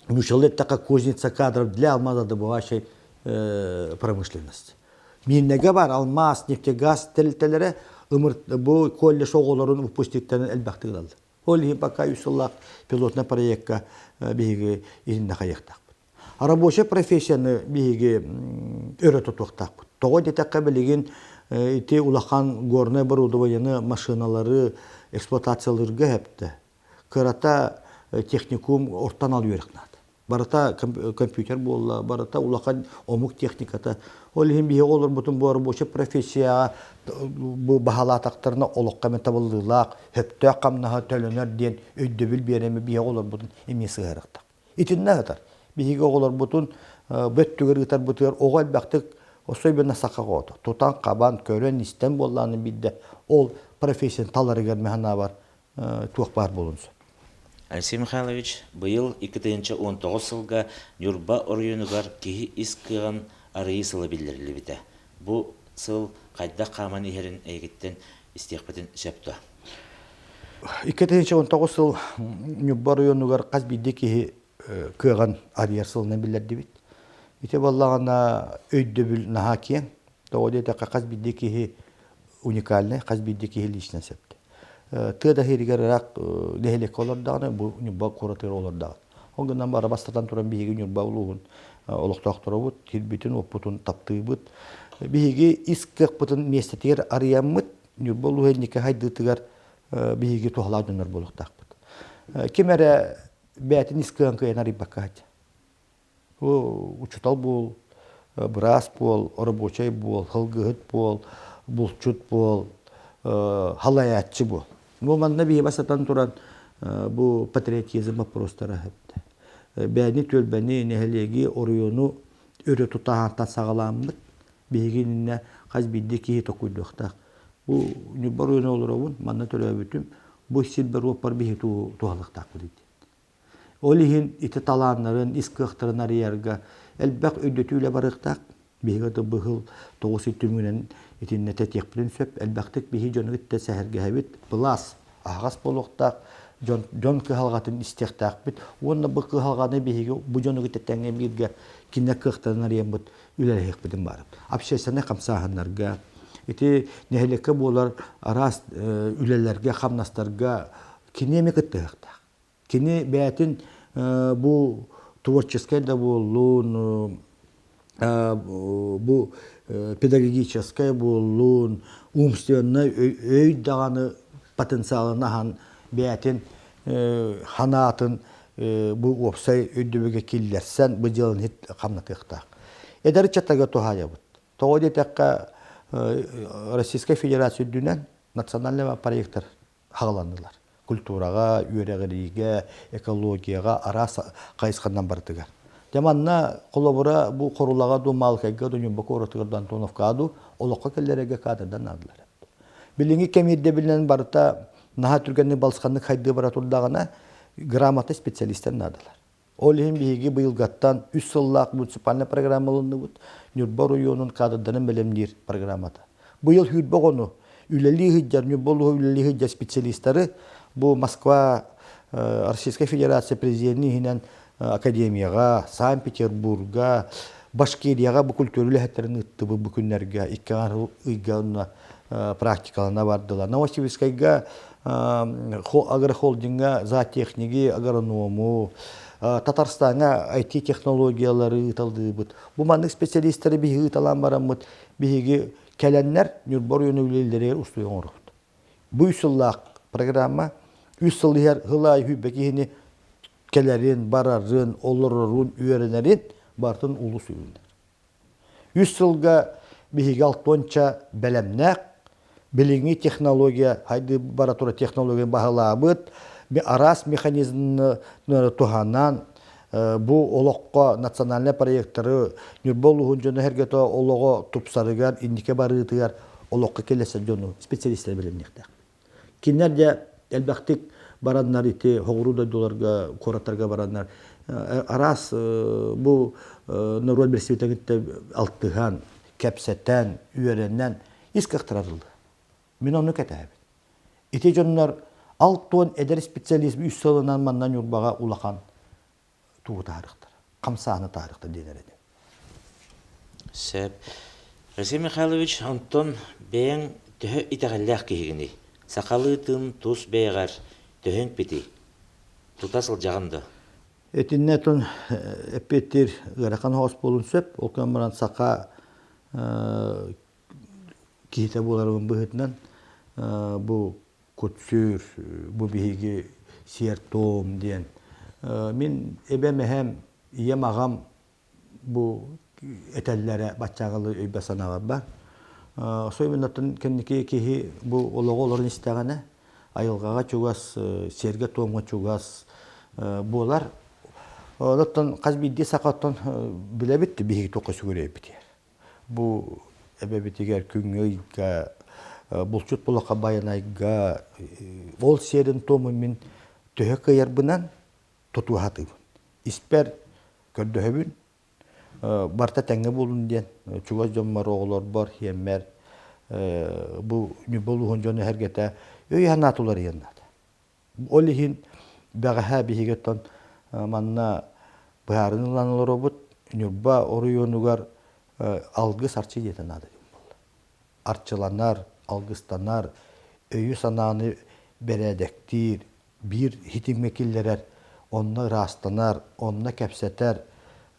нууччалыы эттэххэ кузница кадров для алмазодобывающей промышленности. Миирнэгэ бар алмаас, нефтегаз тэрилтэлэрэ бу колледж оҕолорун выпускниктарын элбэхтик ылаллар. Ол иһин пока үс сыллаах пилотный проекка биһиги иһиннэ хайыахтаахпыт. Рабочай профессияны биһиги өрө тутуохтаахпыт. Тоҕо диэтэххэ билигин ити улахан горнай оборудованиены, машиналары эксплуатациялыырга эптэ. Кырата техникум ортан ал үөрэх наада. Барыта компьютер буолла, барыта улахан омук техниката. Ол иһин биһиги олорбутун бу рабочай профессияҕа бу баһалаатахтарына олоххо эмэ табыллыылаах, сөптөөх хамнаһа төлөнөр диэн өйдөбүл биэрэми биһиги олорбутун эмиэ сыһыарыахтаах. Итиннэ ыытар. Биһиги оҕолорбутун бу өттүгэр ыытарбытыгар оҕо элбэхтик особенно саха оҕото тутан-хабан, көрөн-истэн буоллаҕына биирдэ ол профессияны таларыгар мин санаабар туох баар буолуон сөп. Алексей Михайлович, быйыл 2019 сылга Ньурба оройуонугар киһи ис кыаҕын арыйыы сыла биллэриллибитэ. Бу сыл хайдах хааман иһэрин эйигиттэн истиэхпитин сөп дуо? 2019 сыл Ньурба оройуонугар хас биирдии киһи кыаҕын арыйар сылынан биллэрдибит. Ити буоллаҕына өйдөбүл наһаа киэҥ. Тоҕо диэтэххэ хас биирдии киһи уникальнай, хас биирдии киһи личность эбит. Тыа да иһигэр ыраах нэһилиэккэ олордоҕуна, бу Ньурба куоратыгар олордоҕун. Ол гынан бара бастатан туран биһиги Ньурба улууһун олохтоохторобут, сирбитин-уоппутун таптыыбыт. Биһиги ис кыахпытын миэстэтигэр арыйаммыт, Ньурба улууһа инники хайдыытыгар биһиги туһалаах дьоннор буолуохтаахпыт. Ким эрэ бэйэтин ис кыаҕын кыайан арыйбакка сылдьар. Учуутал буол, быраас буол, оробуочай буол, сылгыһыт буол, булчут буол, халайааччы буол. Бу манна биһи бастатан туран бу патриотизм вопростара эптэ. Бэйэни түөлбэни, нэһилиэги, оройуону өрө тутаһантан саҕаламмыт. Биһиги иннинэ Хас биирдии киһи токуйдуохтаах. Бу Ньурба оройуона олоробун, манна төрөөбүтүм, бу сирбэр-уоппар биһи туһалыахтаахпыт диэн. Ол иһин ити талааннарын, ис кыахтарын арыйарга элбэх өйдөтүү үлэ барыахтаах. Биһиги да быһыл тоҕус ый түмүгүнэн итиннэ тэтиэхпитин сөп. Элбэхтик биһи дьону кытта сэһэргэһэбит. Былаас аһаҕас буолуохтаах, дьон, дьон кыһалҕатын истиэхтээхпит. Уонна бу кыһалҕаны биһиги бу дьону кытта тэҥҥэ бииргэ кинилэр кыахтарын арыйаммыт үлэлэһиэхпитин баар. Общественнай хамсааһыннарга, ити нэһилиэккэ буолар араас үлэлэргэ, хамнастарга кини эмиэ кыттыһыахтаах. Кини бэйэтин бу творческай да буоллун, бу педагогическай буоллун, умственнай өй даҕаны потенциалын аһан бэйэтин ханаатын бу уопсай өйдөбүлгэ киллэрсэн бу дьыаланы хамнатыахтаах. Эдэр ыччаттарга туһаайабыт. Тоҕо диэтэххэ, Российскай Федерация үрдүнэн национальный проектор хаҕыланнылар. Культураҕа, үөрэҕириигэ, экологияҕа араас хайысханан барытыгар. Дьэ манна холобура бу Хорулаҕа дуу, Маалыкайга дуу, Ньурба куоратыгар дуу, Антоновкаҕа дуу олоххо кэллэрэргэ кадрдан наадалар. Билиҥҥи кэм ирдэбилинэн барыта наһаа түргэнник балысханнык хайдыы бара турдаҕына грамотный специалистар наадалар. Ол иһин биһиги быйылгаттан үс сыллаах муниципальнай программа ылынныбыт, Ньурба оройуонун кадрдарын бэлэмниир программата. Быйыл сүүрбэ оҕону үлэлии сылдьар, Ньурба улууһа үлэлии сылдьар специалистары бу Москва Российскай Федерация президенин иһинэн академияҕа, Санкт-Петербурга, Башкирияҕа бу культура үлэһиттэрин ыыттыбыт бу күннэргэ икки ыйга онно практикалана бардылар. Новосибирскайга агрохолдинга зоотехниги, агроному, Татарстаҥҥа IT-технологиялары ыыталлыыбыт. Бу маннык специалистары биһиги ыыталаан бараммыт, биһиги кэлэннэр Ньурба оройуона үлэлэригэр устуйа оҥоробут. Бу үс сыллаах программа үс сыл иһэр сыл аайы сүүрбэ киһини кэлэрин, барарын, олорорун, үөрэнэрин барытын улус үүнэр. Үс сылга биһиги алтуонча бэлэмнээх, билиҥҥи технология, хайдыы бара турар технология баһылаабыт, араас механизмны туһанан бу олоххо национальнай проектары Ньурба улууһун дьоно-сэргэтэ олоҕо тупсарыгар, инники барыытыгар олоххо киллэрсэр дьону специалистары бэлэмниэхтээх. Кинилэр дьэ элбэхтик бараннар ити соҕуруу дойдуларга, куораттарга бараннар араас бу норуот бэрэстэбиитэлин кытта алтыһан, кэпсэтэн, үөрэнэн ис кыахтара арыллар. Мин ону кэтэһэбин. Ити дьоннор 60 эдэр специалист үс сылынан манна Ньурбаҕа улахан тугу таарыктар, хамсааны таарыктар диэн этим. Сөп. Алексей Михайлович, онтон бэйэҥ төһө итэҕэллээх киһигиний? Сахалыы тын тус бэйэҕэр төһө иҥпитий? Тута сылдьаҕын да? Итиннэ тун эппиэттиир ыарахан оҕус буолун сөп. Ол гынан баран саха киһитэ буоларым быһыытынан бу кут-сүр, бу биһиги сиэр-туом диэн. Мин эбэм эһэм, ийэм аҕам бу этэллэрэ баччааҕылыы өйбө-санааҕа бар. Особенно кэнники киһи бу олоҕу олорон истэҕинэ айылҕаҕа чугас, сиэргэ-туомҥа чугас буолар. Оттон хас биирдии саха оттон билэбит биһиги туохха сүгүрүйэбитигэр. Бу эбэбитигэр күҥҥэ ыйга булчут булаха байанайга ол сиэрин-туомун мин төһө кыайарбынан тутуһатыбын. Испэр көрдөһөбүн, барыта тэҥҥэ буолун диэн чугас дьоммор, оҕолорбор, сиэммэр бу Ньурба улууһун дьоно эһэргэтэ өй-санаа уларыйан наада. Ол иһин бэҕэһээ биһиги оттон манна быһаарыныы ылан олоробут. Ньурба оройуонугар алгыс арчы диэтэ наада диэн буолла. Арчыланар, алгыстанар, өйү-санааны бэрээдэктиир, биир хитимҥэ киллэрэр, онно ыраастанар, онно кэпсэтэр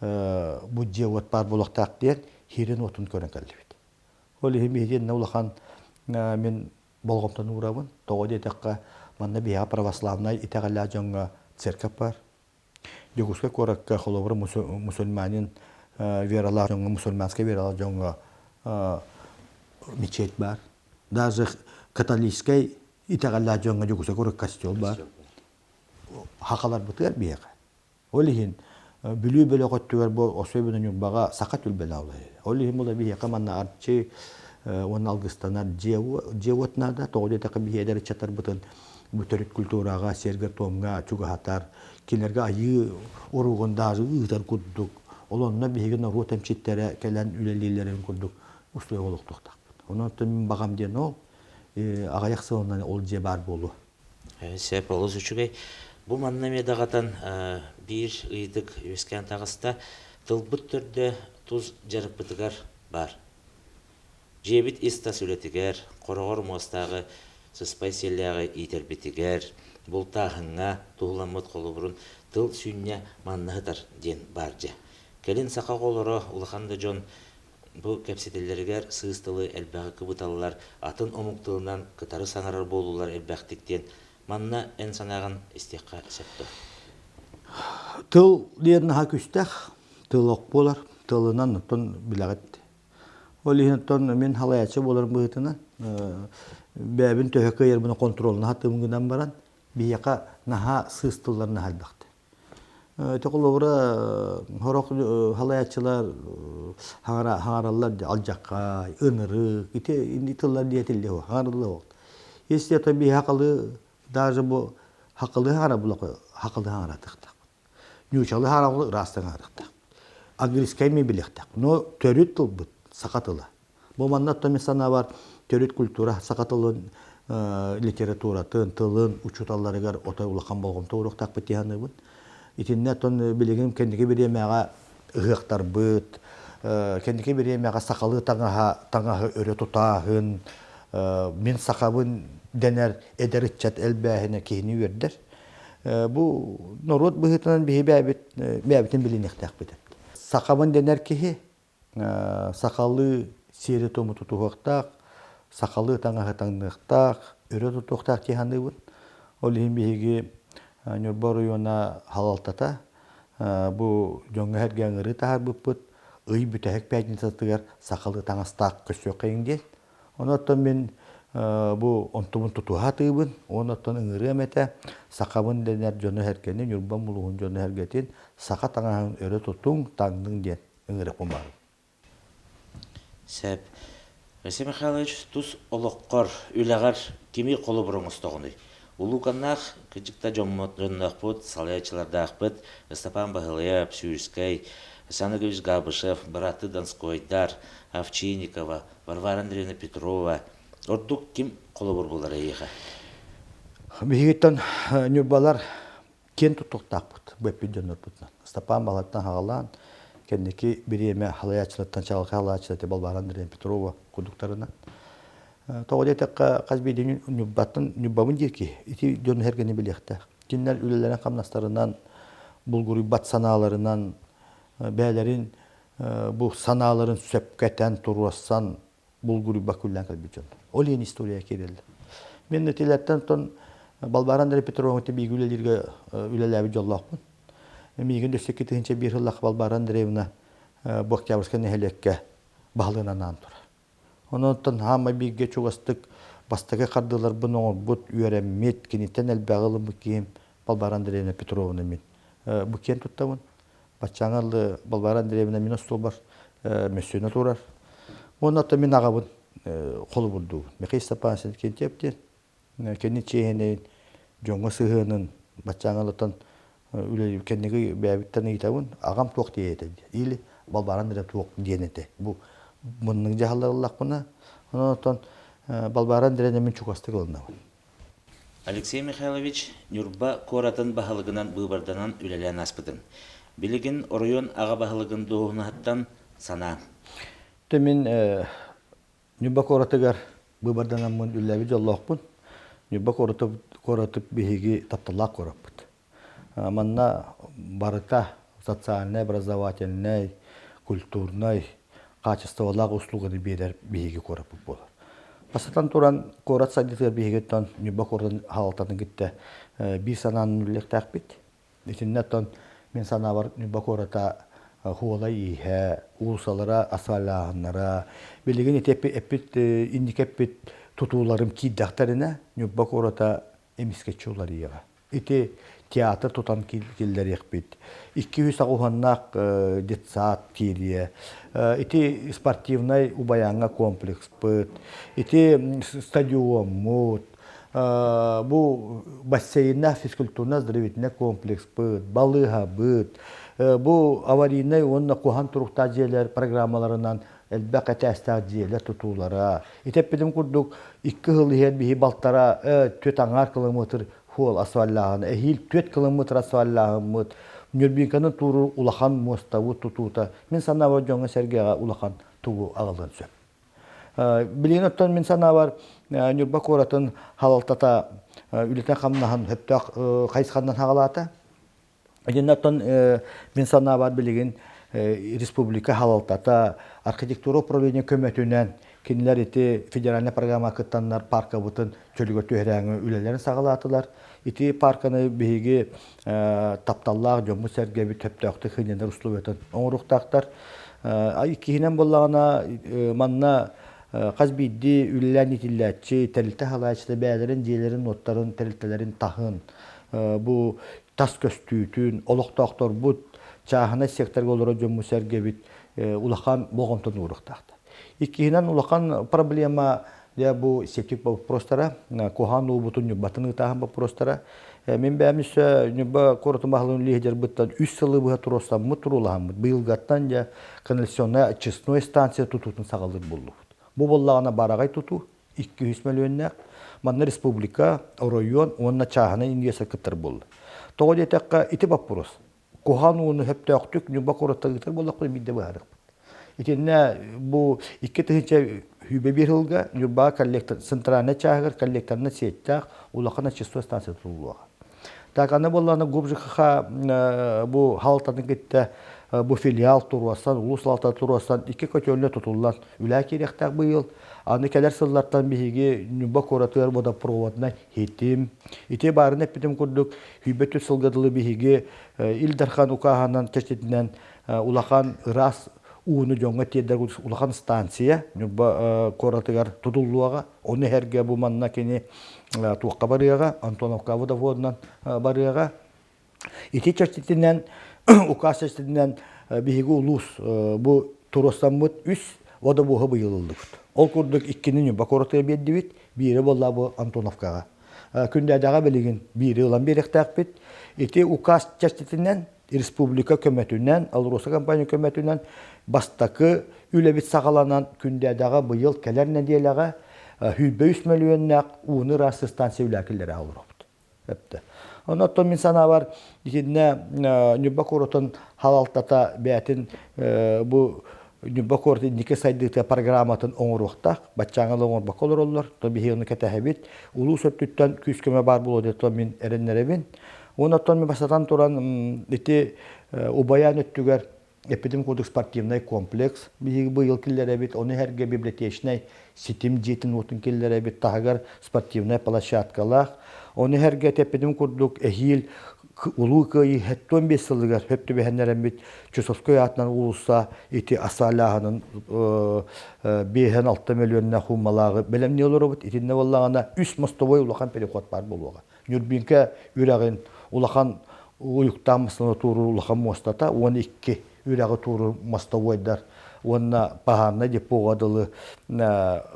бу дьиэ-уот баар буолуохтаах диэн сирин-уотун көрөн кэллибит. Ол иһин биһиги улахан мин болҕомтону уурабын. Тоҕо диэтэххэ, манна биһиэхэ православнай итэҕэллээх дьоҥҥо церковь баар. Дьокуускай куоракка холобура мусульманин вералаах дьоҥҥо, мусульманскай вералаах дьоҥҥо мечеть баар. Даже католическай итэҕэллээх дьоҥҥо Дьокуускай куоракка костел баар. Хахаларбытыгар биһиэхэ. Ол иһин Бүлүү бөлөх өттүгэр бу особенно Ньурбаҕа саха түлбэлээх улаһы. Ол иһин була биһиэхэ манна Арчы, уонна алгыстанар дьиэ-уот наада. Тоҕо диэтэххэ биһиги эдэр ыччаттарбытын бу төрүт культураҕа, сиэргэ-туомҥа чугаһатар, кинилэргэ айыы уругун даже ыытар курдук. Ол онно биһиги норуот эмчиттэрэ кэлэн үлэлииллэрин курдук услуга олохтуохтаахпыт. Онон мин баҕам диэн ол аҕыйах сылынан ол дьиэ баар буолуо. Сөп, олус үчүгэй. Бу манна эмиэ даҕатан биир ыйытык үөскээн таҕыста. Тылбыт төрдө тус дьарыкпытыгар баар. Дьиэбит ис-тас үлэтигэр, хороҕор муостааҕы сыспай сиэллээҕи иитэрбитигэр, бултааһыҥҥа туһуламмыт холобурун тыл сүнньэ манна сытар диэн баар дьэ. Кэлин саха оҕолоро, улахан да дьон бу кэпсэтэллэригэр сыыс тылы элбэҕи кыбыталлар, атын омук тылынан кытары саҥарар буолуулар элбэхтик диэн манна эн санааҕын истиэххэ сөп дуо? Тыл диэн наһаа күстээх, тыл ох буолар. Тылынан оттон билэҕит. Ол иһин оттон мин халайааччы буоларым быһыытынан бэйэбин төһө кыайарбын хонтуруолна сатыым гынан баран биһиэхэ наһаа сыыс тыллар наһаа элбэхтэр. Ити холобура сорох халайааччылар хаҥараллар алдьаххай, ынырык, ити инни тыллар диэтиллиэ хаҥарыллыа Если это биһи хакалы даже бу хакалы хаҥара булака хакалы хаҥаратыахтаахпыт. Ньуучалы хаҥара ыраастан хаҥарыахтаахпыт. Английскай ми билиэхтээх. Но төрүт тылбыт саха тыла. Бу манна оттон мин санаабар төрүт культура саха тылын литературатын, тылын учууталларыгар отой улахан болҕомто ууруохтаахпыт дии саныыбын. Итиннэ оттон билигин кэнники бириэмэҕэ ыһыахтарбыт, кэнники бириэмэҕэ сахалыы таҥаһа, таҥаһы өрө тутааһын, мин сахабын дэнэр эдэр ыччат элбээһинэ киһини үөрдэр. Бу норуот быһыытынан биһи бэйэбит бэйэбитин билиниэхтээхпит. Сахабын дэнэр киһи сахалыы сиэри-туому тутуһуохтаах, сахалыы таҥаһы таҥныахтаах, өрө тутуохтаах дии саныыбын. Ол иһин биһиги Ньурба оройуона салалтата бу дьоҥҥо-сэргэ ыҥырыы таһаарбыппыт ый бүтэһик пятницатыгар сахалыы таҥастаах көрсүөххэйиҥ диэн. Онон мин бу онтубун тутуһа сатыыбын, уонна оттон ыҥырыам этэ сахабын дэнэр дьону-сэргэни, Ньурбам улууһун дьону-сэргэтин саха таҥаһын өрө тутуҥ, таҥныҥ диэн ыҥырыахпын баҕарабын. Сөп. Василий Михайлович, тус олоххор, үлэҕэр кими холобур оҥостоҕунуй? Улууканнаах кырдьыкта дьоммут, дьонноохпут, салайааччылардаахпыт Ыстапаан Баһылайап, Сюрскай, Александр Григорьевич Габышев, бырааттыы Донскойдар, Овчинникова, Варвара Андреевна Петрова. Ордук ким холобур буолар эйиэхэ? Биһигиттэн Ньурбалар киэн туттуохтаахпыт бу эппит дьоннорбутунан. Степан Балаттан хаҕалаан, кэнники бириэмэ халайааччылартан чаҕылхай халааччылар Балбаара Андреевна Петрова курдуктарынан. Тоҕо диэтэххэ, хас биирдии Ньурбаттан Ньурбабын диир киһи ити дьону сэргэни билиэхтээх. Кинилэр үлэлэрин хамнастарынан, булгуруйбат санааларынан, бэйэлэрин бу санааларын сөпкө этэн, туруорсан булгуруйбат күллээн кэлбит дьон. Ол иһин история киирэллэр. Мин итилэртэн тон Балбаара Андрей Петровна бииргэ үлэлииргэ үлэлээбит дьоллоохпун. Миигин өссө 2001 сыллаах Балбаара Андреевна бу Октябрьскай нэһилиэккэ баһылыгынан анаан турар. Онон хаамай бииргэ чугастык бастакы хардыыларбын оҥорбут, үөрэммит, киниттэн элбэҕи ылыммыт киһим Балбаара Андреевна Петровна мин. Бу киэн туттабын. Баччааҥҥа дылы Балбаара Андреевна мин остуолбар мөссүөнэ турар. Уонна оттон мин аҕабын холобурдуубун. Михаил Степанович Кентьев диэн кини чиэһинэйин, дьоҥҥо сыһыанын баччааҥҥа дылы үлэлиир кэнники бэйэбиттэн ыйытабын, аҕам туох диэ этэ или Балбаара Андреевна туох диэн этэ. Бу муннук дьаһаллар ыллахпына, онон оттон Балбаара Андреевна мин чугастык ылынабын. Алексей Михайлович Ньурба куоратын баһылыгынан быыбарданан үлэлээн ааспытын. Билигин оройуон аҕа баһылыгын дуоһунаһыттан санаа. Тэ мин Ньурба куоратыгар быыбарданаммын үлэлээбит дьоллоохпун. Ньурба куораты куораты биһиги тапталлаах куораппыт. Манна барыта социальнай, образовательнай, культурнай хаачыстыбалаах услуганы биэрэр биһиги куораппыт буолар. Бастатан туран, куорат сайдыытыгар биһигиттэн Ньурба куоратын салалтатын кытта биир санаанан үлэлиэхтээхпит. Итиннэ оттон мин санаабар Ньурба куората хуола-ииһэ, уулуссалара асфальтааһыннара, билигин ити эппит инники эппит тутууларым киирдэхтэринэ Ньурба куората эмискэччи уларыйыаҕа. Ити театр тутан киллэриэхпит. 200 аҕуһаннаах детсад киириэ. Ити спортивнай Убайааҥҥа комплекспыт, ити стадиоммут, бу бассейннаах физкультурно-оздоровительнай комплекспыт, балыыһабыт, бу аварийнай уонна куһаҕан туруктаах дьиэлэр программаларынан элбэх этээстээх дьиэлэр тутуулара. Ити эппитим курдук, икки сыл иһэр биһи балтара түөрт аҥаар километр суол асфальлааһын, эһиил түөрт километр асфальлааһыммыт, Нюрбинканы туоруур улахан муостабыт тутуута мин санаабар дьоҥҥо-сэргэҕэ улахан тугу аҕалыан сөп. Билигин оттон мин санаабар Ньурба куоратын халалтата үлэтин-хамнаһын сөптөөх хайысханан хаҕалаата. Итиннэ оттон мин санаабар билигин республика халалтата архитектура управление көмөтүнэн кинилэр ити федеральнай программа кыттаннар паркабытын чөлүгэр түһэрээҥи үлэлэрин саҕалаатылар. Ити парканы биһиги тапталлаах дьоммут-сэргэбит сөптөөхтүк сынньанар условиятын оҥоруохтаахтар. Иккиһинэн буоллаҕына, манна хас биирдии үлэлээн иитиллээччи, тэрилтэ салайааччыта бэйэлэрин дьиэлэрин-уоттарын, тэрилтэлэрин таһын, бу тас көстүүтүн, олохтоохторбут, чааһынай секторга олорор дьоммут-сэргэбит улахан болҕомтону ууруохтаахтар. Иккиһинэн улахан проблема дьэ бу септик боппуруостара, куһаҕан уубутун Ньурбатын ыытааһын боппуруостара. Мин бэйэм өссө Ньурба куоратын баһылыгын үлэһитэрбиттэн үс сылы быһа туруорсаммыт, туруулаһаммыт. Быйылгаттан дьэ канализационная очистной станция тутуутун саҕалыыр буоллубут. Бу буоллаҕына бараҕай тутуу 200 мөлүйүөннээх. Манна республика, оройуон уонна чааһынай инвестор кыттар буолла. Тоҕо диэтэххэ ити боппуруос куһаҕан ууну сөптөөхтүк Ньурба куораттан ыытар буоллахпына биирдэ быһаарыахпыт. Итиннэ бу 2021 сылга Ньурбаҕа коллектор центральнай чааһыгар коллекторнай сеттээх улахан очистной станция тутуллуоҕа. Так аны буоллаҕына ГУП ЖКХ бу халтаны кытта бу филиал туруорсан, улуус салалтата туруорсан икки котельня тутуллан үлэ киириэхтээх быйыл. Аны кэлэр сыллартан биһиги Ньурба куоратыгар водопроводнай хитим. Ити баарын эппитим курдук, сүүрбэ түс сылга дылы биһиги Ил Дархан укааһынан чэрчитинэн улахан ыраас ууну дьоҥҥо тиэрдэр улахан станция Ньурба куоратыгар тутуллуоҕа. Ону эһэргэ бу манна кини туохха барыаҕа, Антоновка водоводунан барыаҕа. Ити чэрчитинэн, укаас чэрчитинэн биһиги улуус бу туруорсаммыт үс водовоһу быйыл ыллыбыт. Ол курдук иккини Ньурба куоратыгар биэрдибит, биирэ буолла бу Антоновкаҕа. Күндээдэҕэ билигин биири ылан биэриэхтээхпит. Ити указ чэрчитинэн, республика көмөтүнэн, АЛРОСА компания көмөтүнэн бастакы үлэбит саҕаланан Күндээдэҕэ быйыл кэлэр нэдиэлэҕэ 103 мөлүйүөннээх ууну ыраастыыр станция үлэҕэ киллэрэ олоробут. Эптэ. Онон мин санаабар итиннэ Ньурба куоратын халалтата бэйэтин бу Ньурба куорат инники сайдыыта программатын оҥоруохтаах. Баччааҥҥа да оҥорбокко олороллор. То биһиги ону кэтэһэбит. Улуус өттүттэн күүс-көмө баар буолуо диэн мин эрэннэрэбин. Уонна оттон мин бастатан туран ити Убайаан өттүгэр эппитим курдук спортивнай комплекс биһиги быйыл киллэрэбит. Ону иһэргэ библиотечнай ситим дьиэтин уотун киллэрэбит. Таһыгар спортивнай площадкалаах. Ону иһэргэ эппитим курдук эһиил Улуу Кыайыы 75 сылыгар сөп түбэһэннэрэммит Чусовской аатынан уулусса ити асаалааһынын 5-6 мөлүөннээх хууммалааҕы бэлэмнии олоробут. Итиннэ буоллаҕына үс мостовой улахан переход баар буолуоҕа. Нюрбинка үрэҕин улахан уйуктаах мастаны туоруур улахан муостата 12 үрэҕи туоруур мостовойдар уонна паһаарнай депоҕа дылы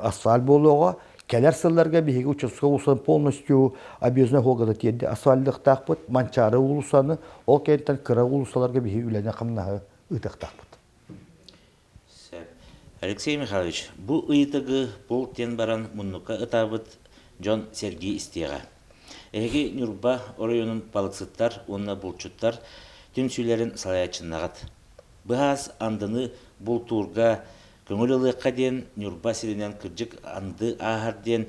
асфальт буолуоҕа. Кэлэр сылларга биһиги участковый уулуссаны полностью объездной суолга тиэрди асфальтыахтаахпыт, Манчаары уулуссаны, ол кэнниттэн кыра уулуссаларга биһиги үлэни-хамнаһы ыытыахтаахпыт. Сөп. Алексей Михайлович, бу ыйытыгы полк диэн баран муннукка ытаабыт дьон сэргии истиэҕэ. Эһиги Ньурба оройуонун балыксыттар уонна булчуттар түмсүүлэрин салайааччыннаҕыт. Быһаас андыны бултуурга көҥүл ылыахха диэн Ньурба сиринэн кырдьык анды ааһар диэн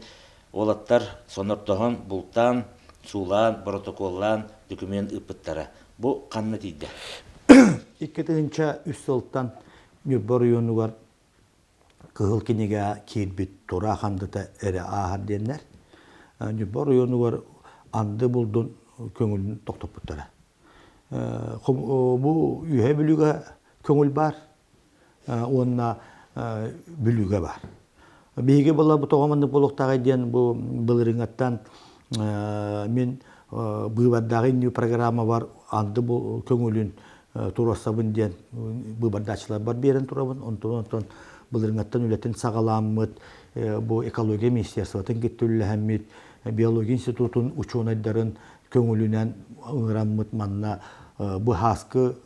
уолаттар сонордоһон, бултаан, суулаан, боротокуоллаан документ ыыппыттара. Бу ханна тиийдэ? 2003 сылтан Ньурба оройуонугар Кыһыл кинигэ киирбит тураах андыта эрэ ааһар диэннэр Ньурба оройуонугар анды булдун көҥүлүн тохтоппуттара. Бу Үөһээ Бүлүүгэ көҥүл баар уонна Бүлүүгэ баар. Биһиги була бу тоҕо маннык буолуохтааҕый диэн бу былырыыҥҥаттан мин быыбардааҕы иннүү программабар анды бу көҥүлүн туруорсабын диэн быыбардааччыларбар биэрэн турабын. Онтон онтон былырыҥҥаттан үлэтин саҕаламмыт бу экология министерствотын кытта үлэлэһэммит биология институтун учуонайдарын көҥүлүнэн ыҥыраммыт манна бу һааскы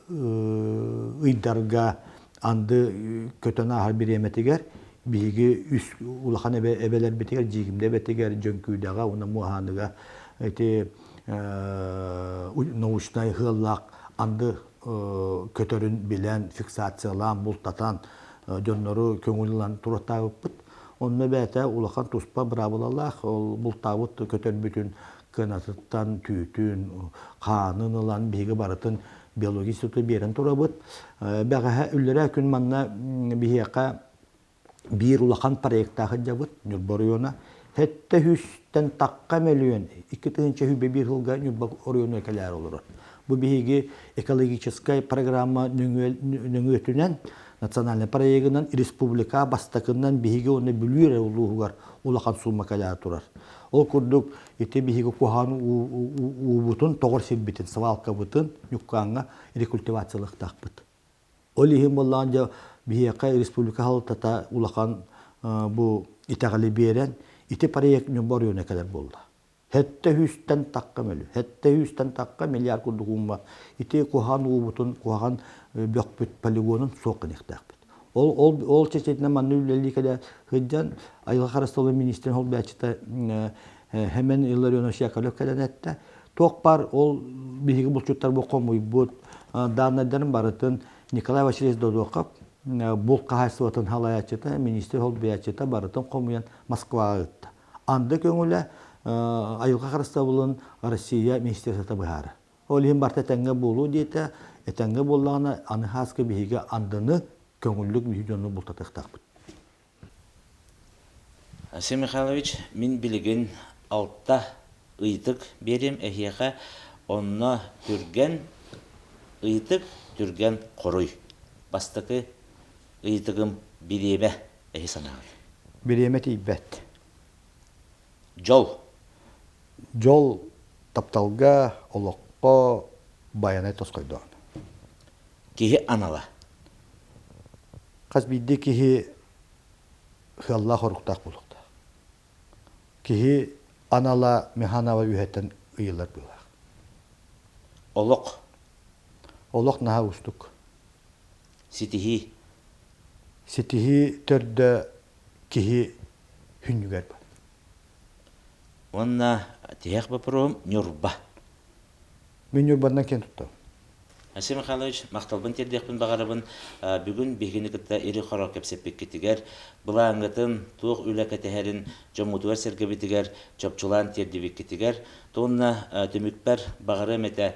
ыйдарга анды көтөн ааһар бириэмэтигэр биһиги үс улахан эбэлэрбитигэр Дьиикимдэ эбэтигэр Дьөҥкүүдэҕэ уонна Муоһааныга ити научнай ыаллаах анды көтөрүн билэн фиксациялаан бултатан дьоннору көҥүл ылан туруортаабыппыт. Онно бэйэтэ улахан туспа быраабылалаах ол бултаабыт көтөрбүтүн кынатыттан түүтүн, хаанын ылан биһиги барытын биология института биэрэн турабыт. Бэҕэһээ үллэрээ күн манна биһиэхэ биир улахан проектаах сылдьабыт Ньурба оройуона. Сэттэ сүүстэн тахха мөлүйүөн 2021 сылга Ньурба оройуонугар кэлээр олорор. Бу биһиги экологическай программа нөҥүөтүнэн национальнай проегынан республика бастакынан биһиги уонна Бүлүү эрэ улууһугар улахан сумма кэлээр турар. Ол курдук ити биһиги куһаҕан уубутун тоҕор сирбитин, свалкабытын Ньуккааҥҥа рекультивациялыахтаахпыт. Ол иһин буоллаҕын дьэ биһиэхэ республика салалтата улахан бу итэҕэли биэрэн ити проект Ньурба оройуона кэлэр буолла. Сэттэ сүүстэн тахха мөлү, сэттэ сүүстэн тахха миллиард курдук уумма ити куһаҕан уубутун, куһаҕан бөхпүт полигонун суох гыныахтаахпыт. Ол, ол, ол чэчэтинэн манна үлэлии кэлэ сылдьан айылҕа харыстабылын министрин холбооччута Хемен Илларионович Яковлев кэлэн эттэ. Туох баар ол биһиги булчуттар бу хомуйбут дааннайдарын барытын Николай Васильевич Додуохов булт хаһаайыстыбатын салайааччыта, министр холбуйааччыта барытын хомуйан Москваҕа ыытта. Анды көҥүлэ айылҕа харыстабылын Россия министерствота быһаарар. Ол иһин барыта этэҥҥэ буолуо диэтэ. Этэҥҥэ буоллаҕына, аны хааска биһиги андыны көҥүллүк биһиги дьону бултатыахтаахпыт. Айсен Михайлович, мин билигин алта ыйытык биэриэм эһиэхэ, онно түргэн ыйытык, түргэн хоруй. Бастакы ыйытыгым бириэмэ эһи санааҕыт? Бириэмэ тиийбэт. Дьол. Дьол тапталга, олоххо байанай тосхойдоон. Киһи анала. Хас биирдии киһи сыаллаах-соруктаах буолуохтаах. Киһи анала Миханова үөһэттэн ыйыллар быһыылаах. Олох. Олох наһаа уустук. Ситиһии. Ситиһии төрдө киһи хүннүгэр бар. Уонна тиһэх боппуруоһум Ньурба. Мин Ньурбанан киэн туттабын. Айсен Михайлович, махталбын тиэрдиэхпин баҕарабын. Бүгүн биһигини кытта ири-хоро кэпсэппиккитигэр, былааҥҥытын, туох үлэ кэтэһэрин дьоммутугар-сэргэбитигэр чопчулаан тиэрдибиккитигэр, уонна түмүкпэр баҕарыам этэ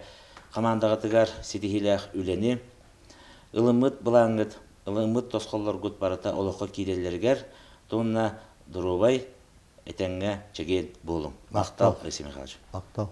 хамаандаҕытыгар ситиһиилээх үлэни, ылыммыт былааҥҥыт, ылыммыт тосхоллоргут барыта олоххо киирэллэригэр, уонна доруобай, этэҥҥэ чэгиэн буолуҥ. Махтал, Алексей Михайлович. Махтал.